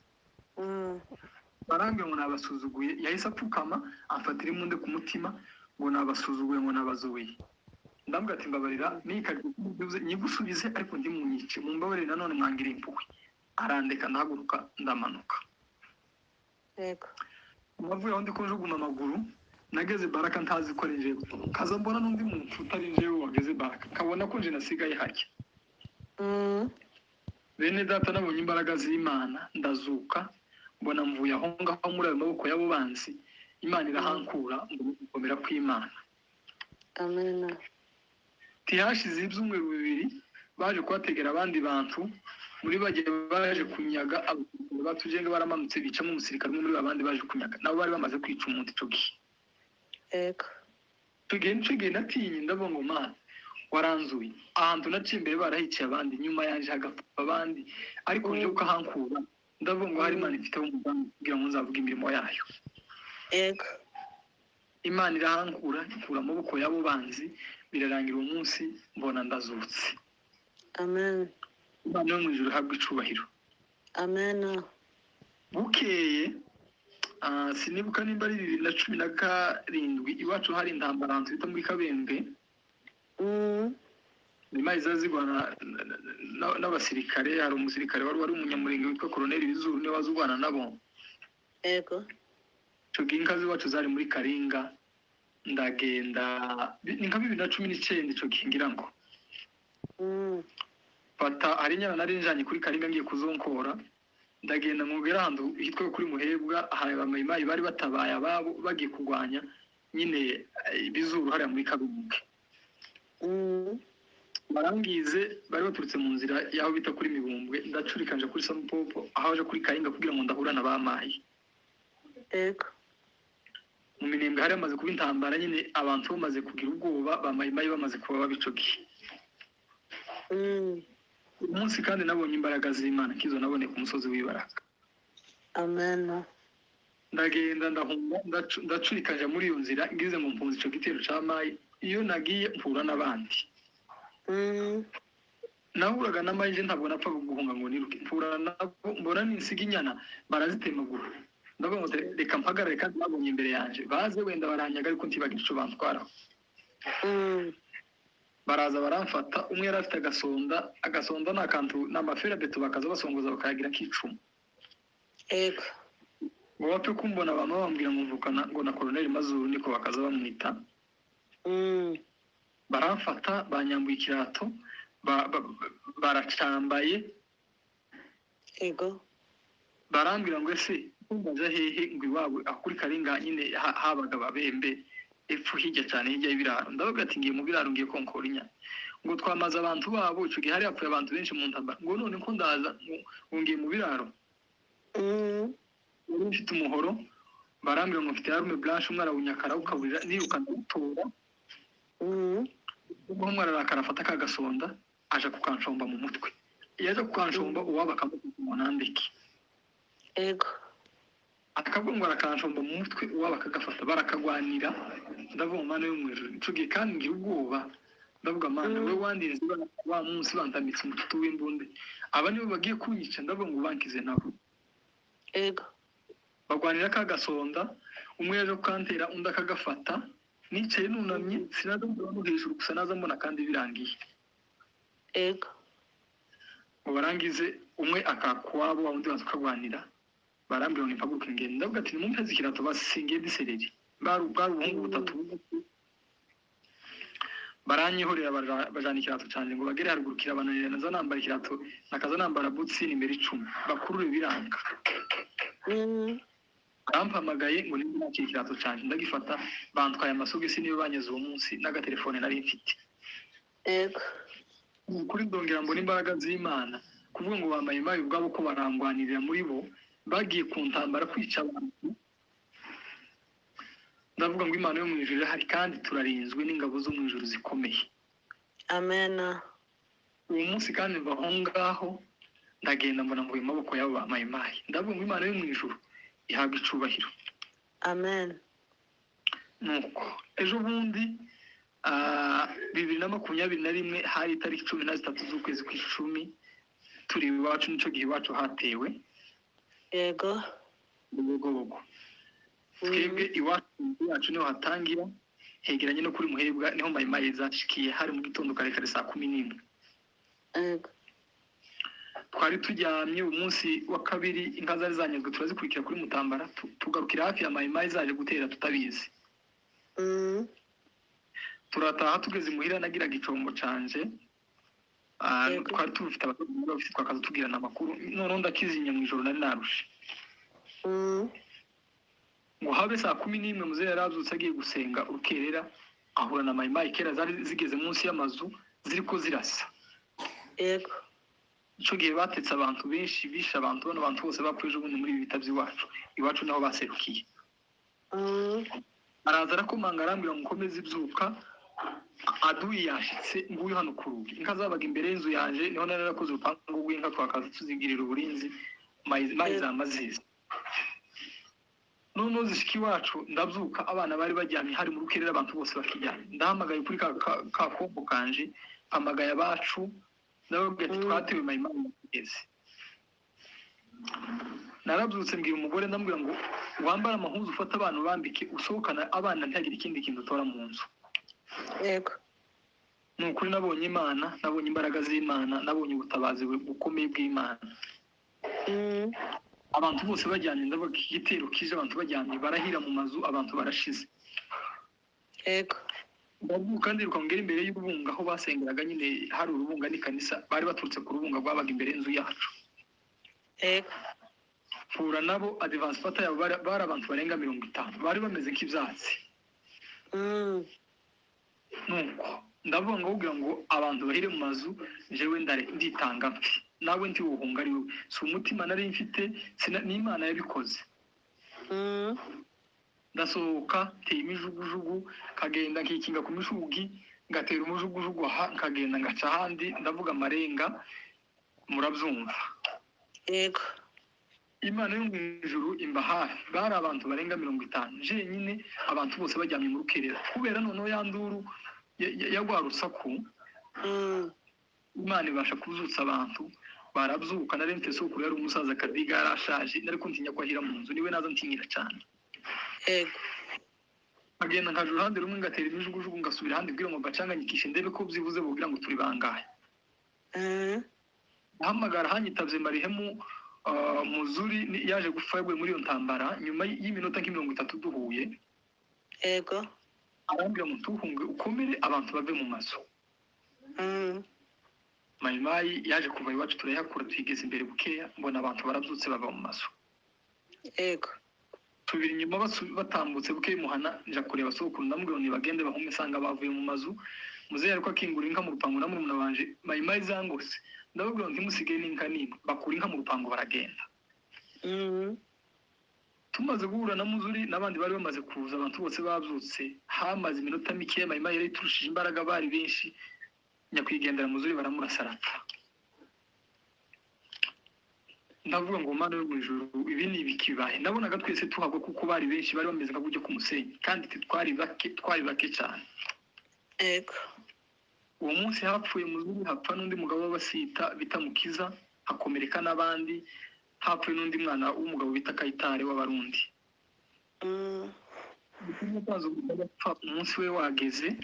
Barambwira ngo nabasuzuguye. Yahise apfukama, amfatira imbunde ku mutima, ngo nabasuzuguye, ngo nabazoye. Ndambwira ati: "Mbabarira, n'iyi carte nyigusubize, ariko ndimunyice, mumbabarire nanone, mwangira impuhwe." Arandeka, ndahaguruka, ndamanuka. Navuye aho ndi kujuguma amaguru, nageze Baraka ntazi ko ari njyewe, kaza mbona n'undi muntu utari njyewe wageze Baraka, nkabona ko nje nasigaye hajya. Bene data, nabonye imbaraga z'Imana, ndazuka, mbona mvuye aho ngaho muri ayo maboko y'abo banzi. Imana irahankura, ngo gukomera kw'Imana. Amen. Ntihashize ibyumweru 2, baje kuhategera abandi bantu muri bagiye baje kunyaga. Abasirikare batujenga baramanutse, bicamo umusirikare umwe muri abandi baje kunyaga, nabo bari bamaze kwica umuntu ico gihe. Icyo gihe natinye, ndavuga ngo: "Mana, waranzuye ahantu naciye imbere barahiciye abandi, nyuma yanje hagapfa abandi, ariko nje ukahankura." Ndavuga ngo hari Imana ifiteho umugambi kugira ngo nzavuge imirimo yayo. Imana irahankura, ikura amaboko y'abo banzi, birarangira. Uwo munsi mbona ndazutse. Amen. Imana yo mu ijuru ihabwa icubahiro. Amen. Bukeye, sinibuka nimba ari 2017, iwacu hari intambara ahantu bita muri Kabembe. Nyuma iza zirwana n'abasirikare. Hari umusirikare wari umunyamurenge witwa Koloneli Bizuru, niwe waza urwana nabo. Icyo gihe inka z'iwacu zari muri Karinga. Ndagenda, ni nka 2019 icyo gihe ngira ngo. Fata hari inyana nari njanye kuri Karinga, ngiye kuzonkora. Ndagenda nkugera ahantu hitwa kuri Muhebwa, hari abamayimayi bari batabaye ababo bagiye kurwanya nyine Bizuru hariya muri Karubuke. Barangize bari baturutse mu nzira y'aho bita kuri Mibumbwe, ndacurika nja kuri Samupopo aho aje kuri Karinga kugira ngo ndahura na bamayi. Yego. Mu Minembwe hari hamaze kuba intambara nyine, abantu bamaze kugira ubwoba, bamayimayi bamaze kuba babico gihe. Uyu munsi kandi nabonye imbaraga z'Imana kizo naboneye ku musozi w'Ibaraka. Amen. Ndagenda ndahunga, ndacurika nja muri iyo nzira, ngize ngo mpunze ico gitero ca mayi. Iyo nagiye mpura n'abandi. Nahuraga na mayi, je ntabwo napfaga guhunga ngo niruke. Mpura nabo, mbona ninsiga inyana barazitemagura. Ndavuga ngo reka mpagarare, kandi babonye imbere yanje baze wenda baranyaga, ariko ntibagira ico bantwaraho. Baraza baramfata. Umwe yari afite agasonda. Agasonda ni akantu, ni amaferabeto bakaza basongoza bakayagira nk'icumu. Yego. Ngo bapfe kumbona bama bambwira ngo mvukana ngo na Koloneli Mazuru, niko bakaza bamwita. Baramfata, banyambuye ikirato, baracambaye. Yego. Barambwira ngo ese ndaja hehe? Ngo iwabo aho kuri Karinga nyine habaga ababembe epfo hirya cyane, hirya y'ibiraro. Ndavuga ati ngiye mu biraro, ngiye konkora inyana. Ngo twamaze abantu babo, ico gihe hari hapfuye abantu benshi mu ntambara. Ngo none ko ndaza ngo ngiye mu biraro. Nari mfite umuhoro. Barambwira ngo mfite arme blanche. Umwe arawunyakara awukaburira, niruka ndawutora. Ubwo umwe ararakara, afata ka gasonda aja kukanshomba mu mutwe. Iyo aja kukanshomba, uwabo akamubwira ngo nandeke. Yego. Akavuga ngo arakanshomba mu mutwe, uwabo akagafata, barakagwanira. Ndavuga ngo Mana yo mu ijuru, ico gihe kandi ngira ubwoba. Ndavuga Mana, we wandinze wa munsi bantamitse umututu w'imbunde, aba nibo bagiye kunyica. Ndavuga ngo bankize nabo. Yego. Bagwanira ka gasonda, umwe yaje kukantera, undi akagafata. Nicaye nunamye, sinaza mbona no hejuru gusa, naza mbona kandi birangiye. Yego. Ngo barangize, umwe akakwabo, wa undi baza ukagwanira. Barambwira ngo nimpaguruke ngende. Ndavuga ati nimumpeze ikirato basingiye disereri. Bwari ubuhungu butatu bugufi. Baranyihorera, bajana ikirato canje. Ngo bagere haruguru kirabananira. Naza nambara ikirato, nakaza nambara butsi nimero 10, bakurure biranga. Barampamagaye ngo nimba nakira ikirato canje, ndagifata. Bantwaye amasogisi niyo banyeze uwo munsi n'agatelefone nari mfite. Yego. Kuri ndongera mbona imbaraga z'Imana, kuvuga ngo bamaye mayi ubwabo ko barangwanirira muri bo, bagiye ku ntambara kwica abantu. Ndavuga ngo Imana yo mu ijuru irahari, kandi turarinzwe n'ingabo zo mu ijuru zikomeye. Amen. Uwo munsi kandi mva aho ngaho, ndagenda mbona ngo maboko yabo bamaye mayi. Ndavuga ngo Imana yo mu ijuru ihabwa icubahiro. Amen. Nuko ejo bundi 2021, hari itariki 13 z'ukwezi kw'icumi, turi iwacu, nico gihe iwacu hatewe. Yego. Ubugobogo. Twebwe iwacu yacu niho hatangira, hegeranye no kuri Muhebwa, niho mayimayi zashikiye. Hari mu gitondo kare kare, saa 11. Yego. Twari turyamye umunsi wa kabiri, inka zari zanyazwe turazikurikira kuri Mutambara, tugarukira hafi ya mayimayi zaje gutera tutabizi. Turataha, tugeze imuhira nagiraga icombo canje. Yego. Twari tubifite, abakozi bafite, twakaza tubwirana amakuru. Noneho ndakizinya mu ijoro, nari narushe. Ngo habe saa 11, muzehe yarabyutse agiye gusenga urukerera, ahura na mayimayi kera zari zigeze munsi y'amazu ziriko zirasa. Yego. Ico gihe batetse abantu benshi, bishe abantu, bano bantu bose bapfuye ejo bundi muri ibi bitavyo iwacu. Iwacu niho baserukiye. Araza arakomanga, arambwira ngo ukomeze ibyuka, aduyi yashitse, nguyu hano ku rugi. Inka zabaga imbere y'inzu yanje, niho nari narakoze urupangu rw'inka, twakaza tuzigirira uburinzi. Mayi zama ziza, noneho zishika iwacu. Ndabyuka, abana bari baryamye, hari mu rukerera, abantu bose bakiryamye. Ndahamagaye kuri ka kombo kanje, mpamagaye abacu, ndababwira ati twatewe, mayimana yageze. Narabyutse, mbwira umugore, ndamubwira ngo wambare amahuzu, ufate abantu bambike, usohokana abana, ntihagire ikindi kintu utora mu nzu. Yego. Ni ukuri nabonye Imana, nabonye imbaraga z'Imana, nabonye ubutabazi bukomeye bw'Imana. Abantu bose bajyanye, ndavuga iki gitero kije abantu bajyanye, barahira mu mazu, abantu barashize. Yego. Ndabyuka, ndiruka ngera imbere y'urubunga aho basengeraga nyine, hari urubunga n'ikanisa, bari baturutse ku rubunga rwabaga imbere y'inzu yacu. Yego. Mpura nabo, advance party yabo bari abantu barenga 50, bari bameze nk'ibyatsi. Nuko ndavuga ngo kugira ngo abantu bahire mu mazu, jewe ndare nditanga mpfi, nawe ntiwuhunga ari wowe. Si umutima nari mfite, n'Imana yabikoze. Ndasohoka, nteye imijugujugu, nkagenda nkikinga ku mishugi, ngatera umujugujugu aha, nkagenda ngaca ahandi, ndavuga amarenga, murabyumva. Yego. Imana yo mu ijuru imba hafi. Bari abantu barenga 50, jenyine, abantu bose baryamye mu rukerera, kubera noneho ya nduru ya rwa rusaku. Imana ibasha kubyutsa abantu, barabyuka. Nari mfite sokuru, yari umusaza Kadiga, yarashaje, nari kuntinya ko ahira mu nzu, niwe naza ntinyira cyane. Yego. Nkagenda nkaja uruhande rumwe, ngatera imijugujugu, ngasubira ahandi kugira ngo mbacanganyikishe, ndebe ko byibuze bugira ngo turi bangahe. Ahamagara, hanyitavye marihemu Muzuri, yaje gupfa, yaguye muri iyo ntambara, nyuma y'iminota nka 30 duhuye. Yego. Arambwira ngo ntuhunge, ukomere, abantu bave mu mazu. Mayimayi yaje kuva iwacu, turayahakura, tuyigeza imbere bukeya, mbona abantu barabyutse bava mu mazu. Yego. Tubiri inyuma, batambutse bukeya muhana, nja kureba sokuru, ndamubwira ngo nibagende bahume, nsanga bavuye mu mazu. Muzehe ariko akingura inka mu rupangu na murumuna wanje. Mayimayi zangose, ndababwira ngo ntimusige n'inka n'imwe, bakura inka mu rupangu baragenda. Tumaze guhura na Muzuri n'abandi bari bamaze kuza, abantu bose babyutse, hamaze iminota mikeya, Mayimayi yari iturushije imbaraga, bari benshi, nyakwigendera Muzuri baramurasa arapfa. Ndavuga ngo Mana yo mu ijuru, ibi ni ibikibaye? Nabonaga twese tuhagwa kuko bari benshi, bari bameze nka gutya ku musenyi, kandi twari bake, twari bake cyane. Yego. Uwo munsi hapfuye Muzuri, hapfa n'undi mugabo w'Abasita bita Mukiza, hakomereka n'abandi, hapfuye n'undi mwana w'umugabo bita Kayitare w'Abarundi. Umusaza apfa umunsi we wageze.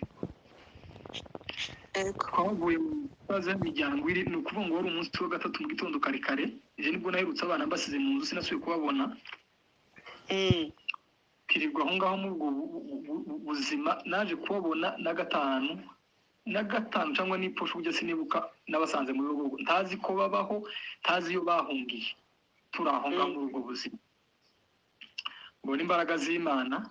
Yego. Twavuye mu mazi y'imiryango iri, ni ukuvuga ngo wari umunsi wa gatatu mu gitondo kare kare, ejo nibwo naherutse abana mbasize mu nzu, sinasubiye kubabona. Twirirwa aho ngaho muri ubwo buzima. Naje kubabona na gatanu cyangwa n'iposho kujya, sinibuka, nabasanze muri ubwo, ntazi ko babaho, ntazi iyo bahungiye, turi aho ngaho muri ubwo buzima. Mbona imbaraga z'Imana.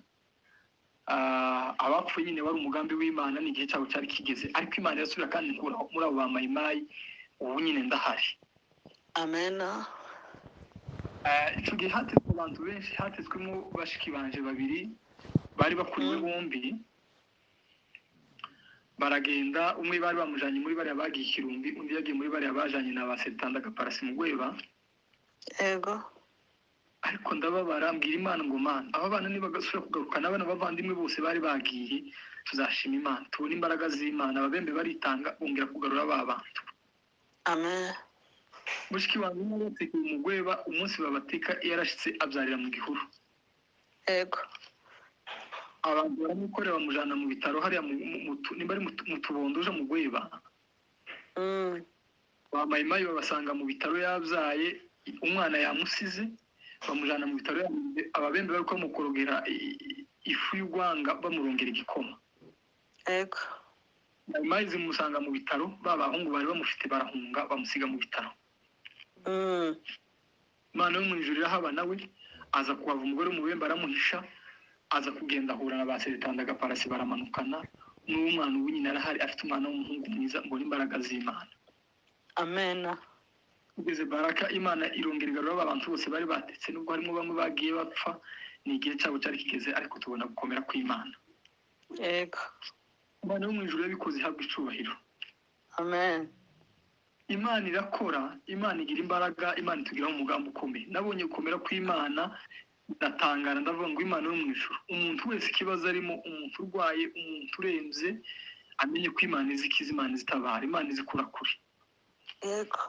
Abapfuye nyine wari umugambi w'Imana, n'igihe cyabo cyari kigeze, ariko Imana irasubira kandi ikura muri abo ba Mayimayi, ubu nyine ndahari. Amena. Icyo gihe hatezwe abantu benshi, hatezwemo bashiki banje babiri bari bakuriwe bombi, baragenda. Umwe bari bamujanye muri bariya bagiye Ikirumbi, undi yagiye muri bariya bajanye na ba Setanda Gaparasi mu Gweba. Yego. Ariko ndababara, mbwira Imana ngo Mana, aba bana nibagasubira kugaruka n'abana bavandimwe bose bari bagiye, tuzashima Imana, tubone imbaraga z'Imana. Ababembe baritanga, bongera kugarura ba bantu. Amen. Mushiki wanjye umwe batekeye umugweba, umunsi babateka yarashitse abyarira mu gihuru. Yego. Abantu baramukorera, bamujana mu bitaro hariya nimba ari mu Tubondo uje mu Gweba. Ba Mayimayi babasanga mu bitaro yabyaye, umwana yamusize, bamujana mu bitaro yamusize, ababembe bari bamukorogera ifu y'urwanga, bamurongera igikoma. Yego. Mayimayi zimusanga mu bitaro, ba bahungu bari bamufite barahunga, bamusiga mu bitaro. Imana yo mu ijuru irahaba, nawe aza kuhava, umugore w'umubembe aramuhisha, aza kugenda ahura na ba Seritanda Gaparasi, baramanukana n'uwo mwana. Ubu nyine arahari, afite umwana w'umuhungu mwiza. Mbona imbaraga z'Imana. Amena. Kugeze Baraka, Imana irongera igarura abantu bose bari batetse, nubwo harimo bamwe bagiye bapfa, ni igihe cyabo cyari kigeze, ariko tubona gukomera kw'Imana. Yego. Imana yo mu ijuru yabikoze, ihabwa icubahiro. Amen. Imana irakora, Imana igira imbaraga, Imana itugiraho umugambi ukomeye. Nabonye gukomera kw'Imana, ndatangara, ndavuga ngo Imana yo mu ijuru, umuntu wese ikibazo arimo, umuntu urwaye, umuntu urembye, amenye ko Imana izi ikiza, Imana izitabara, Imana izikura kure. Yego.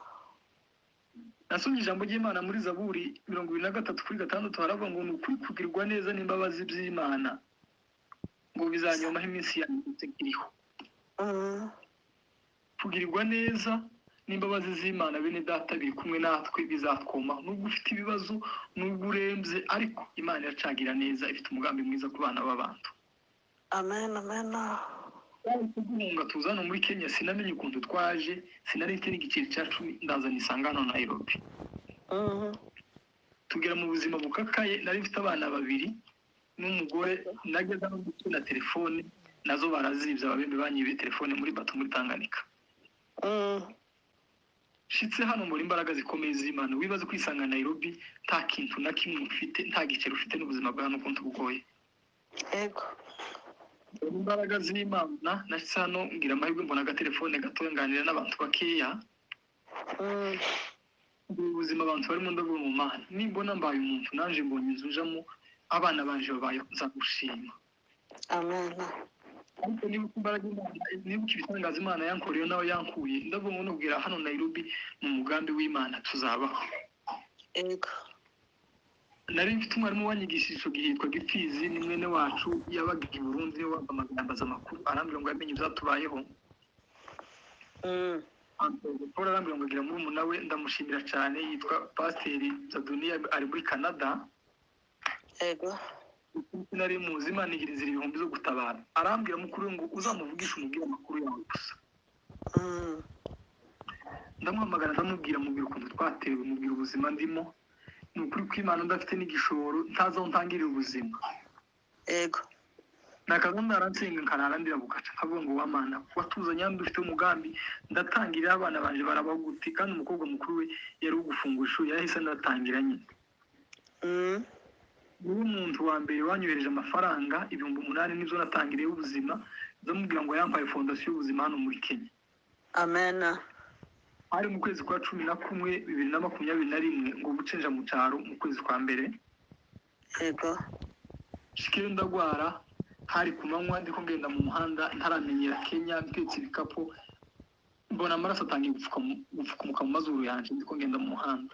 Nasomye ijambo ry'Imana muri Zaburi 23:6, haravuga ngo ni ukuri kugirwa neza n'imbabazi by'Imana ngo bizanyomaho iminsi yanjye yose iriho. Kugirirwa neza n'imbabazi z'Imana, bene data, biri kumwe natwe, bizatwomaho, nubwo ufite ibibazo, nubwo urembye, ariko Imana iracagira neza, ifite umugambi mwiza ku bana b'abantu. Amen, amen. Guhunga tuza hano muri Kenya, sinamenye ukuntu twaje, sinari mfite n'igiceri cya 10, ndaza nisanga hano Nairobi. Tugera mu buzima bukakaye. Nari mfite abana babiri n'umugore, nageze aho na telefone nazo barazibye. Ababembe banyibiye telefone muri bato muri Tanganyika. Shitse hano muri imbaraga zikomeye z'Imana. Wibaze kwisanga Nairobi nta kintu na kimwe ufite, nta giceri ufite, n'ubuzima bwa hano ukuntu bugoye. Yego. Imbaraga z'Imana, nashitse hano ngira amahirwe mbona agatelefone gato, nganira n'abantu bakeya. Ubuzima abantu barimo, ndavuga mu Mana, nimbona mbaye umuntu, naje mbonye inzu njamo, abana banje babayeho, nzagushima. Amen. Ariko nibuka imbaraga Imana, nibuka ibitangaza Imana yankoreye nawe yankuye, ndavuga ngo nubwira hano Nairobi mu mugambi w'Imana tuzabaho. Yego. Nari mfite umwarimu wanyigishije icyo gihe yitwa Gipfizi, ni mwene wacu, yabaga i Burundi, niwe wampamagaye ambaza amakuru, arambwira ngo yamenye ibyatubayeho. Paul arambwira ngo agira murumuna we, ndamushimira cyane, yitwa Pasiteri Zaduniya, ari muri Canada. Yego. Nari muzi, Imana igira inzira ibihumbi zo gutabara. Arambwira mukuru we ngo uzamuvugishe umubwire amakuru yawe gusa. Ndamuhamagara, ndamubwira, mubwira ukuntu twatewe, mubwira ubuzima ndimo. Ni ukuri kw'Imana, ndafite n'igishoro, ntazi aho ntangirira ubuzima. Yego. Nakaza ndaransenga, nkarara ndira bugaca, nkavuga ngo wa Mana watuzanye hano dufite umugambi, ndatangirira abana banje barabaho gute? Kandi umukobwa mukuru we yari ugufungura ishuri, yahise ndatangira nyine. Niwe muntu wa mbere wanyohereje amafaranga 8000, nibyo natangiriyeho ubuzima. Ndamubwira ngo yampaye fondasiyo y'ubuzima hano muri Kenya. Amen. Hari mu kwezi kwa 11 2021, ngo bucenja mu cyaro mu kwezi kwa mbere. Yego. Shikeyo ndagwara, hari ku manywa, ndiko ngenda mu muhanda ntaramenyera Kenya, mpetse ibikapu, mbona amaraso atangiye gupfukumuka mu mazuru yanje, ndiko ngenda mu muhanda.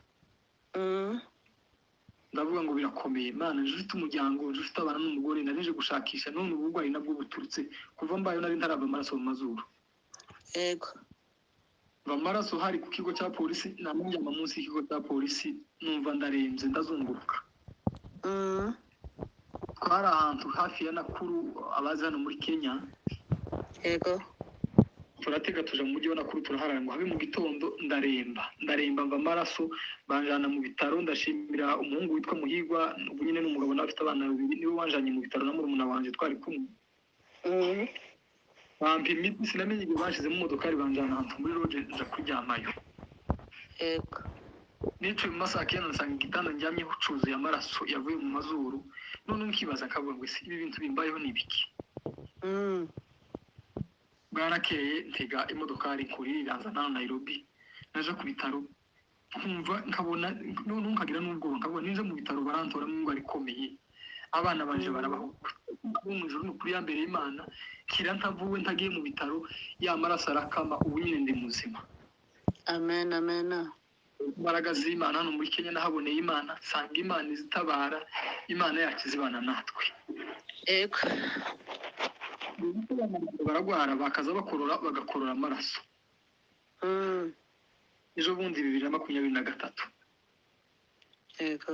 Ndavuga ngo birakomeye, Mana, nje ufite umuryango, nje ufite abana n'umugore, narije gushakisha, none uburwayi nabwo buturutse kuva mbayo nari ntarava amaraso mu mazuru. Yego. Mva amaraso hari ku kigo cya polisi, namuryama munsi y'ikigo cya polisi, numva ndarembye, ndazunguruka. Twari ahantu hafi ya Nakuru, abazi hano muri Kenya. Yego. Turatega tuja mu mujyi wa Nakuru, turaharara ngo habe mu gitondo, ndaremba, ndaremba, mva amaraso, banjana mu bitaro. Ndashimira umuhungu witwa Muhigwa, ubu nyine n'umugabo nawe afite abana babiri, niwe wanjanye mu bitaro na murumuna wanje twari kumwe. Bampa imiti, sinamenye igihe banshyize mu modokari, banjana ahantu muri loge, nja kuryamayo. Yego. Nicaye mu masaha 9, nsanga igitanda ndyamyeho cuzuye amaraso yavuye mu mazuru. None nkibaza nkavuga ngo ese ibi bintu bimbayeho ni ibiki? Bwarakeye, ntega imodokari kuri iranzana hano Nairobi. Naje ku bitaro, nkumva nkabona noneho nkagira n'ubwoba, nkabona ninja mu bitaro barantoramo indwara ikomeye, abana banje barabaho bo mu ijuru. Ni ukuri ya mbere y'Imana, kira ntavuwe, ntagiye mu bitaro, ya maraso arakama, ubu nyine ndi muzima. Amen, amen. Imbaraga z'Imana, hano muri Kenya nahaboneye Imana, nsanga Imana izitabara, Imana yacu izibana natwe. Yego. Baragwara bakaza bakorora, bagakorora amaraso. Ejo bundi 2023, Yego.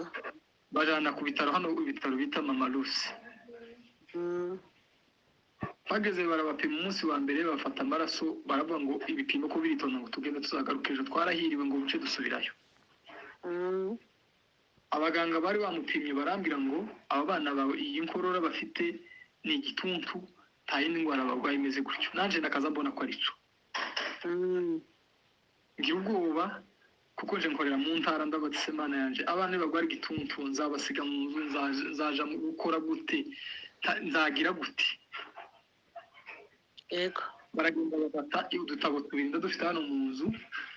bajana ku bitaro hano, ibitaro bita Mama Lucy. Bageze barabapima, umunsi wa mbere bafata amaraso, baravuga ngo ibipimo ko biritonda, ngo tugende tuzagaruka ejo. Twarahiriwe ngo buce dusubirayo. Abaganga bari bamupimye barambwira ngo aba bana bawe iyi nkorora bafite ni igituntu, nta yindi ndwara barwaye imeze gutyo. Nanjye ndakaza mbona ko ari cyo. Ngira ubwoba kuko nje nkorera mu ntara, ndavuga ati Mana yanjye, abana nibarwara igituntu nzabasiga mu nzu, nzaja mu gukora gute? Nzagira gute? Yego. Baragenda bafata udutabo tubiri, ndadufite hano mu nzu,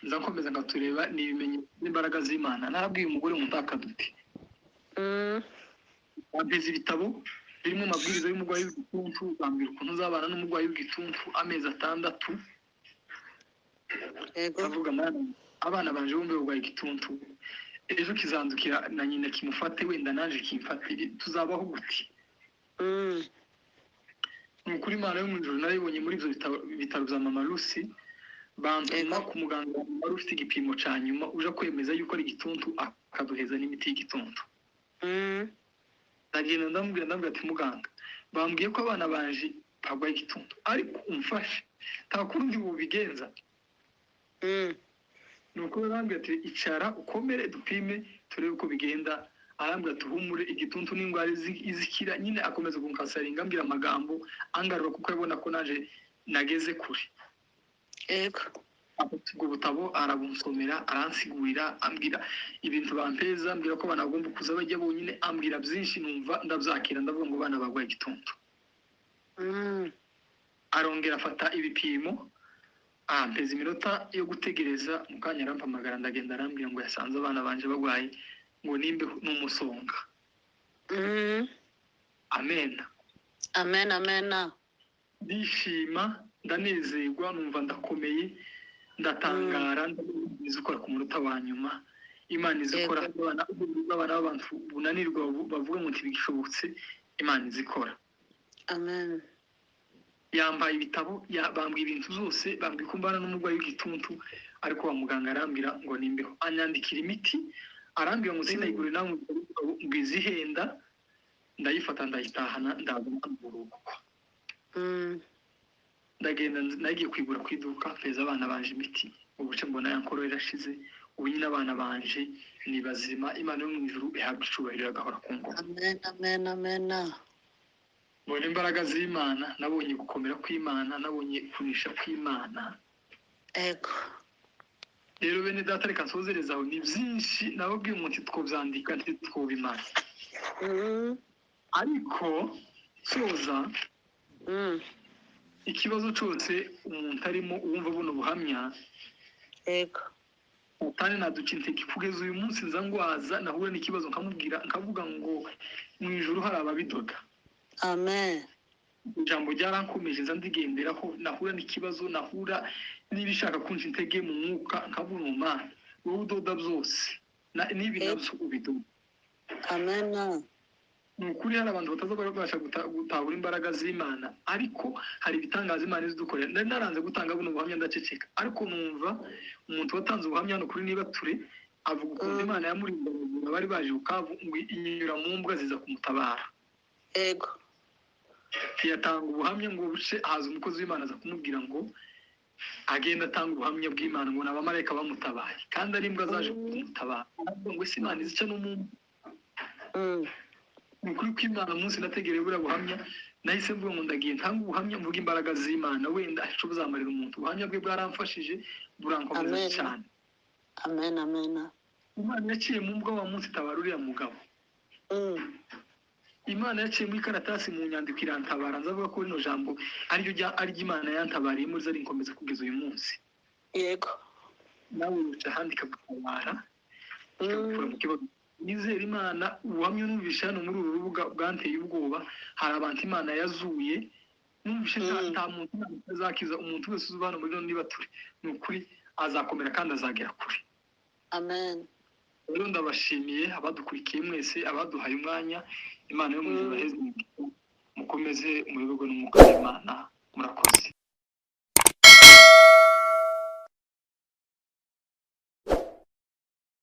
nza nkomeza nkatureba, ni ibimenyetso n'imbaraga z'Imana. Narabwiye umugore ngo ntakaduti. Bampeza ibitabo birimo amabwiriza y'umurwayi w'igituntu, bambwira ukuntu uzabana n'umurwayi w'igituntu amezi 6. Yego. Ndavuga Mana, abana banje bombi barwaye igituntu, ejo kizandukira na nyina kimufate, wenda naje kimfate, tuzabaho gute? Ni ukuri Imana yo mu ijuru narayibonye muri ibyo bitaro bya Mama Lucy, bantuma Yego. ku muganga wari ufite igipimo cya nyuma uje kwemeza yuko ari igituntu, akaduheza n'imiti y'igituntu. Ndagenda ndamubwira, ndamubwira ati muganga, bambwiye ko abana banje barwaye igituntu, ariko umfashe nta kundi bubigenza. Ni uko barambwira ati icara ukomere, dupime turebe uko bigenda. Arambwira ati: "Humure, igituntu n'indwara izikira nyine." Akomeza kunkasaringa, ambwira amagambo angarura, kuko abona ko naje nageze kure. Afata ubwo butabo arabunsomera, aransigurira, ambwira ibintu bampeza, ambwira ko abana bagomba kuza bajya bonyine, ambwira byinshi, numva ndabyakira, ndavuga ngo abana barwaye igituntu. Arongera afata ibipimo, ampeza iminota yo gutegereza. Mu kanya arampamagara, ndagenda, arambwira ngo yasanze abana banje barwaye ngo nimbeho n'umusonga. Amen. Amen, amen. Ndishima, ndanezerwa, numva ndakomeye, ndatangara. Izi ukora ku munota wa nyuma, Imana izi ikora. Abana b'abantu bunanirwa, bavuga ngo ntibigishobotse, Imana izi ikora. Amen. Yambaye ibitabo, bambwiye ibintu zose, bambwiye ko mbana n'umurwayi w'igituntu, ariko wa muganga arambwira ngo nimbeho, anyandikira imiti, arambwira ngo sinayigure nawe ngo izihenda. Ndayifata, ndayitahana, ndaza mu rugo. Ndagenda, nagiye kuyigura ku iduka, mpeza abana banje imiti. Ubuce mbona ya nkoro irashize. Ubu nyine abana banje ni bazima. Imana yo mu ijuru ihabwa icubahiro, iragahora ku ngoma. Amen, amen, amen. Mbona imbaraga z'Imana, nabonye gukomera kw'Imana, nabonye kunisha kw'Imana. Rero bene data, reka nsozereze aho, ni byinshi nababwiye umuntu twobyandika ntitwobimara. Ariko soza, ikibazo cyose umuntu arimo, uwumva buno buhamya, Satani naduca intege. Kugeza uyu munsi nza ngwaza, nahura n'ikibazo nkamubwira, nkavuga ngo mu ijuru hari ababidoda. Amen. Ijambo ryarankomeje, nza ndigenderaho. Nahura n'ikibazo, nahura n'ibishaka kunca intege mu mwuka, nkavuga ngo: "Mana, wowe udoda byose, n'ibi nabyo ubidoda." Amen. Ni ukuri hari abantu bataza babasha gutahura imbaraga z'Imana, ariko hari ibitangaza Imana izidukorera. Nari naranze gutanga buno buhamya, ndaceceka, ariko numva umuntu watanze ubuhamya hano kuri Niba Ture avuga ukuntu Imana yamurinda, bari baje Bukavu, ngo inyura mu mbwa ziza kumutabara. Ntiyatanga ubuhamya ngo buce, haza umukozi w'Imana aza kumubwira ngo agenda atanga ubuhamya bw'Imana, ngo ni abamarayika bamutabaye kandi ari imbwa zaje kumutabara. Aravuga ngo: "Ese Imana izica no mu mbwa?" Ni ukuri kw'Imana, umunsi nategereye buriya buhamya, nahise mvuga ngo ndagiye ntanga ubuhamya, mvuga imbaraga z'Imana, wenda icyo buzamarira umuntu. Ubuhamya bwe bwaramfashije, burankomeza Amen. cyane. Amen, amen. Imana yaciye mu mbwa wa munsi itabara uriya mugabo. Imana yaciye muri karatasi, mu nyandiko, irantabara. Nzavuga ko rino jambo ariryo ariryo Imana yantabariyemo, riza rinkomeza kugeza uyu munsi. Nawe uca ahandi ikagutabara, ikagukura mu kibazo. Nizera Imana. Ubuhamya numvishe hano muri uru rubuga bwanteye ubwoba. Hari abantu Imana yazuye numvishe. Nta nta muntu Imana itazakiza. Umuntu wese uzuba hano muri Niba Turi, ni ukuri azakomera kandi azagera kure. Amen. Rero ndabashimiye abadukurikiye mwese, abaduhaye umwanya. Imana yo mu ijuru iheze umugisha. Mukomeze muyoborwe n'umwuka w'Imana.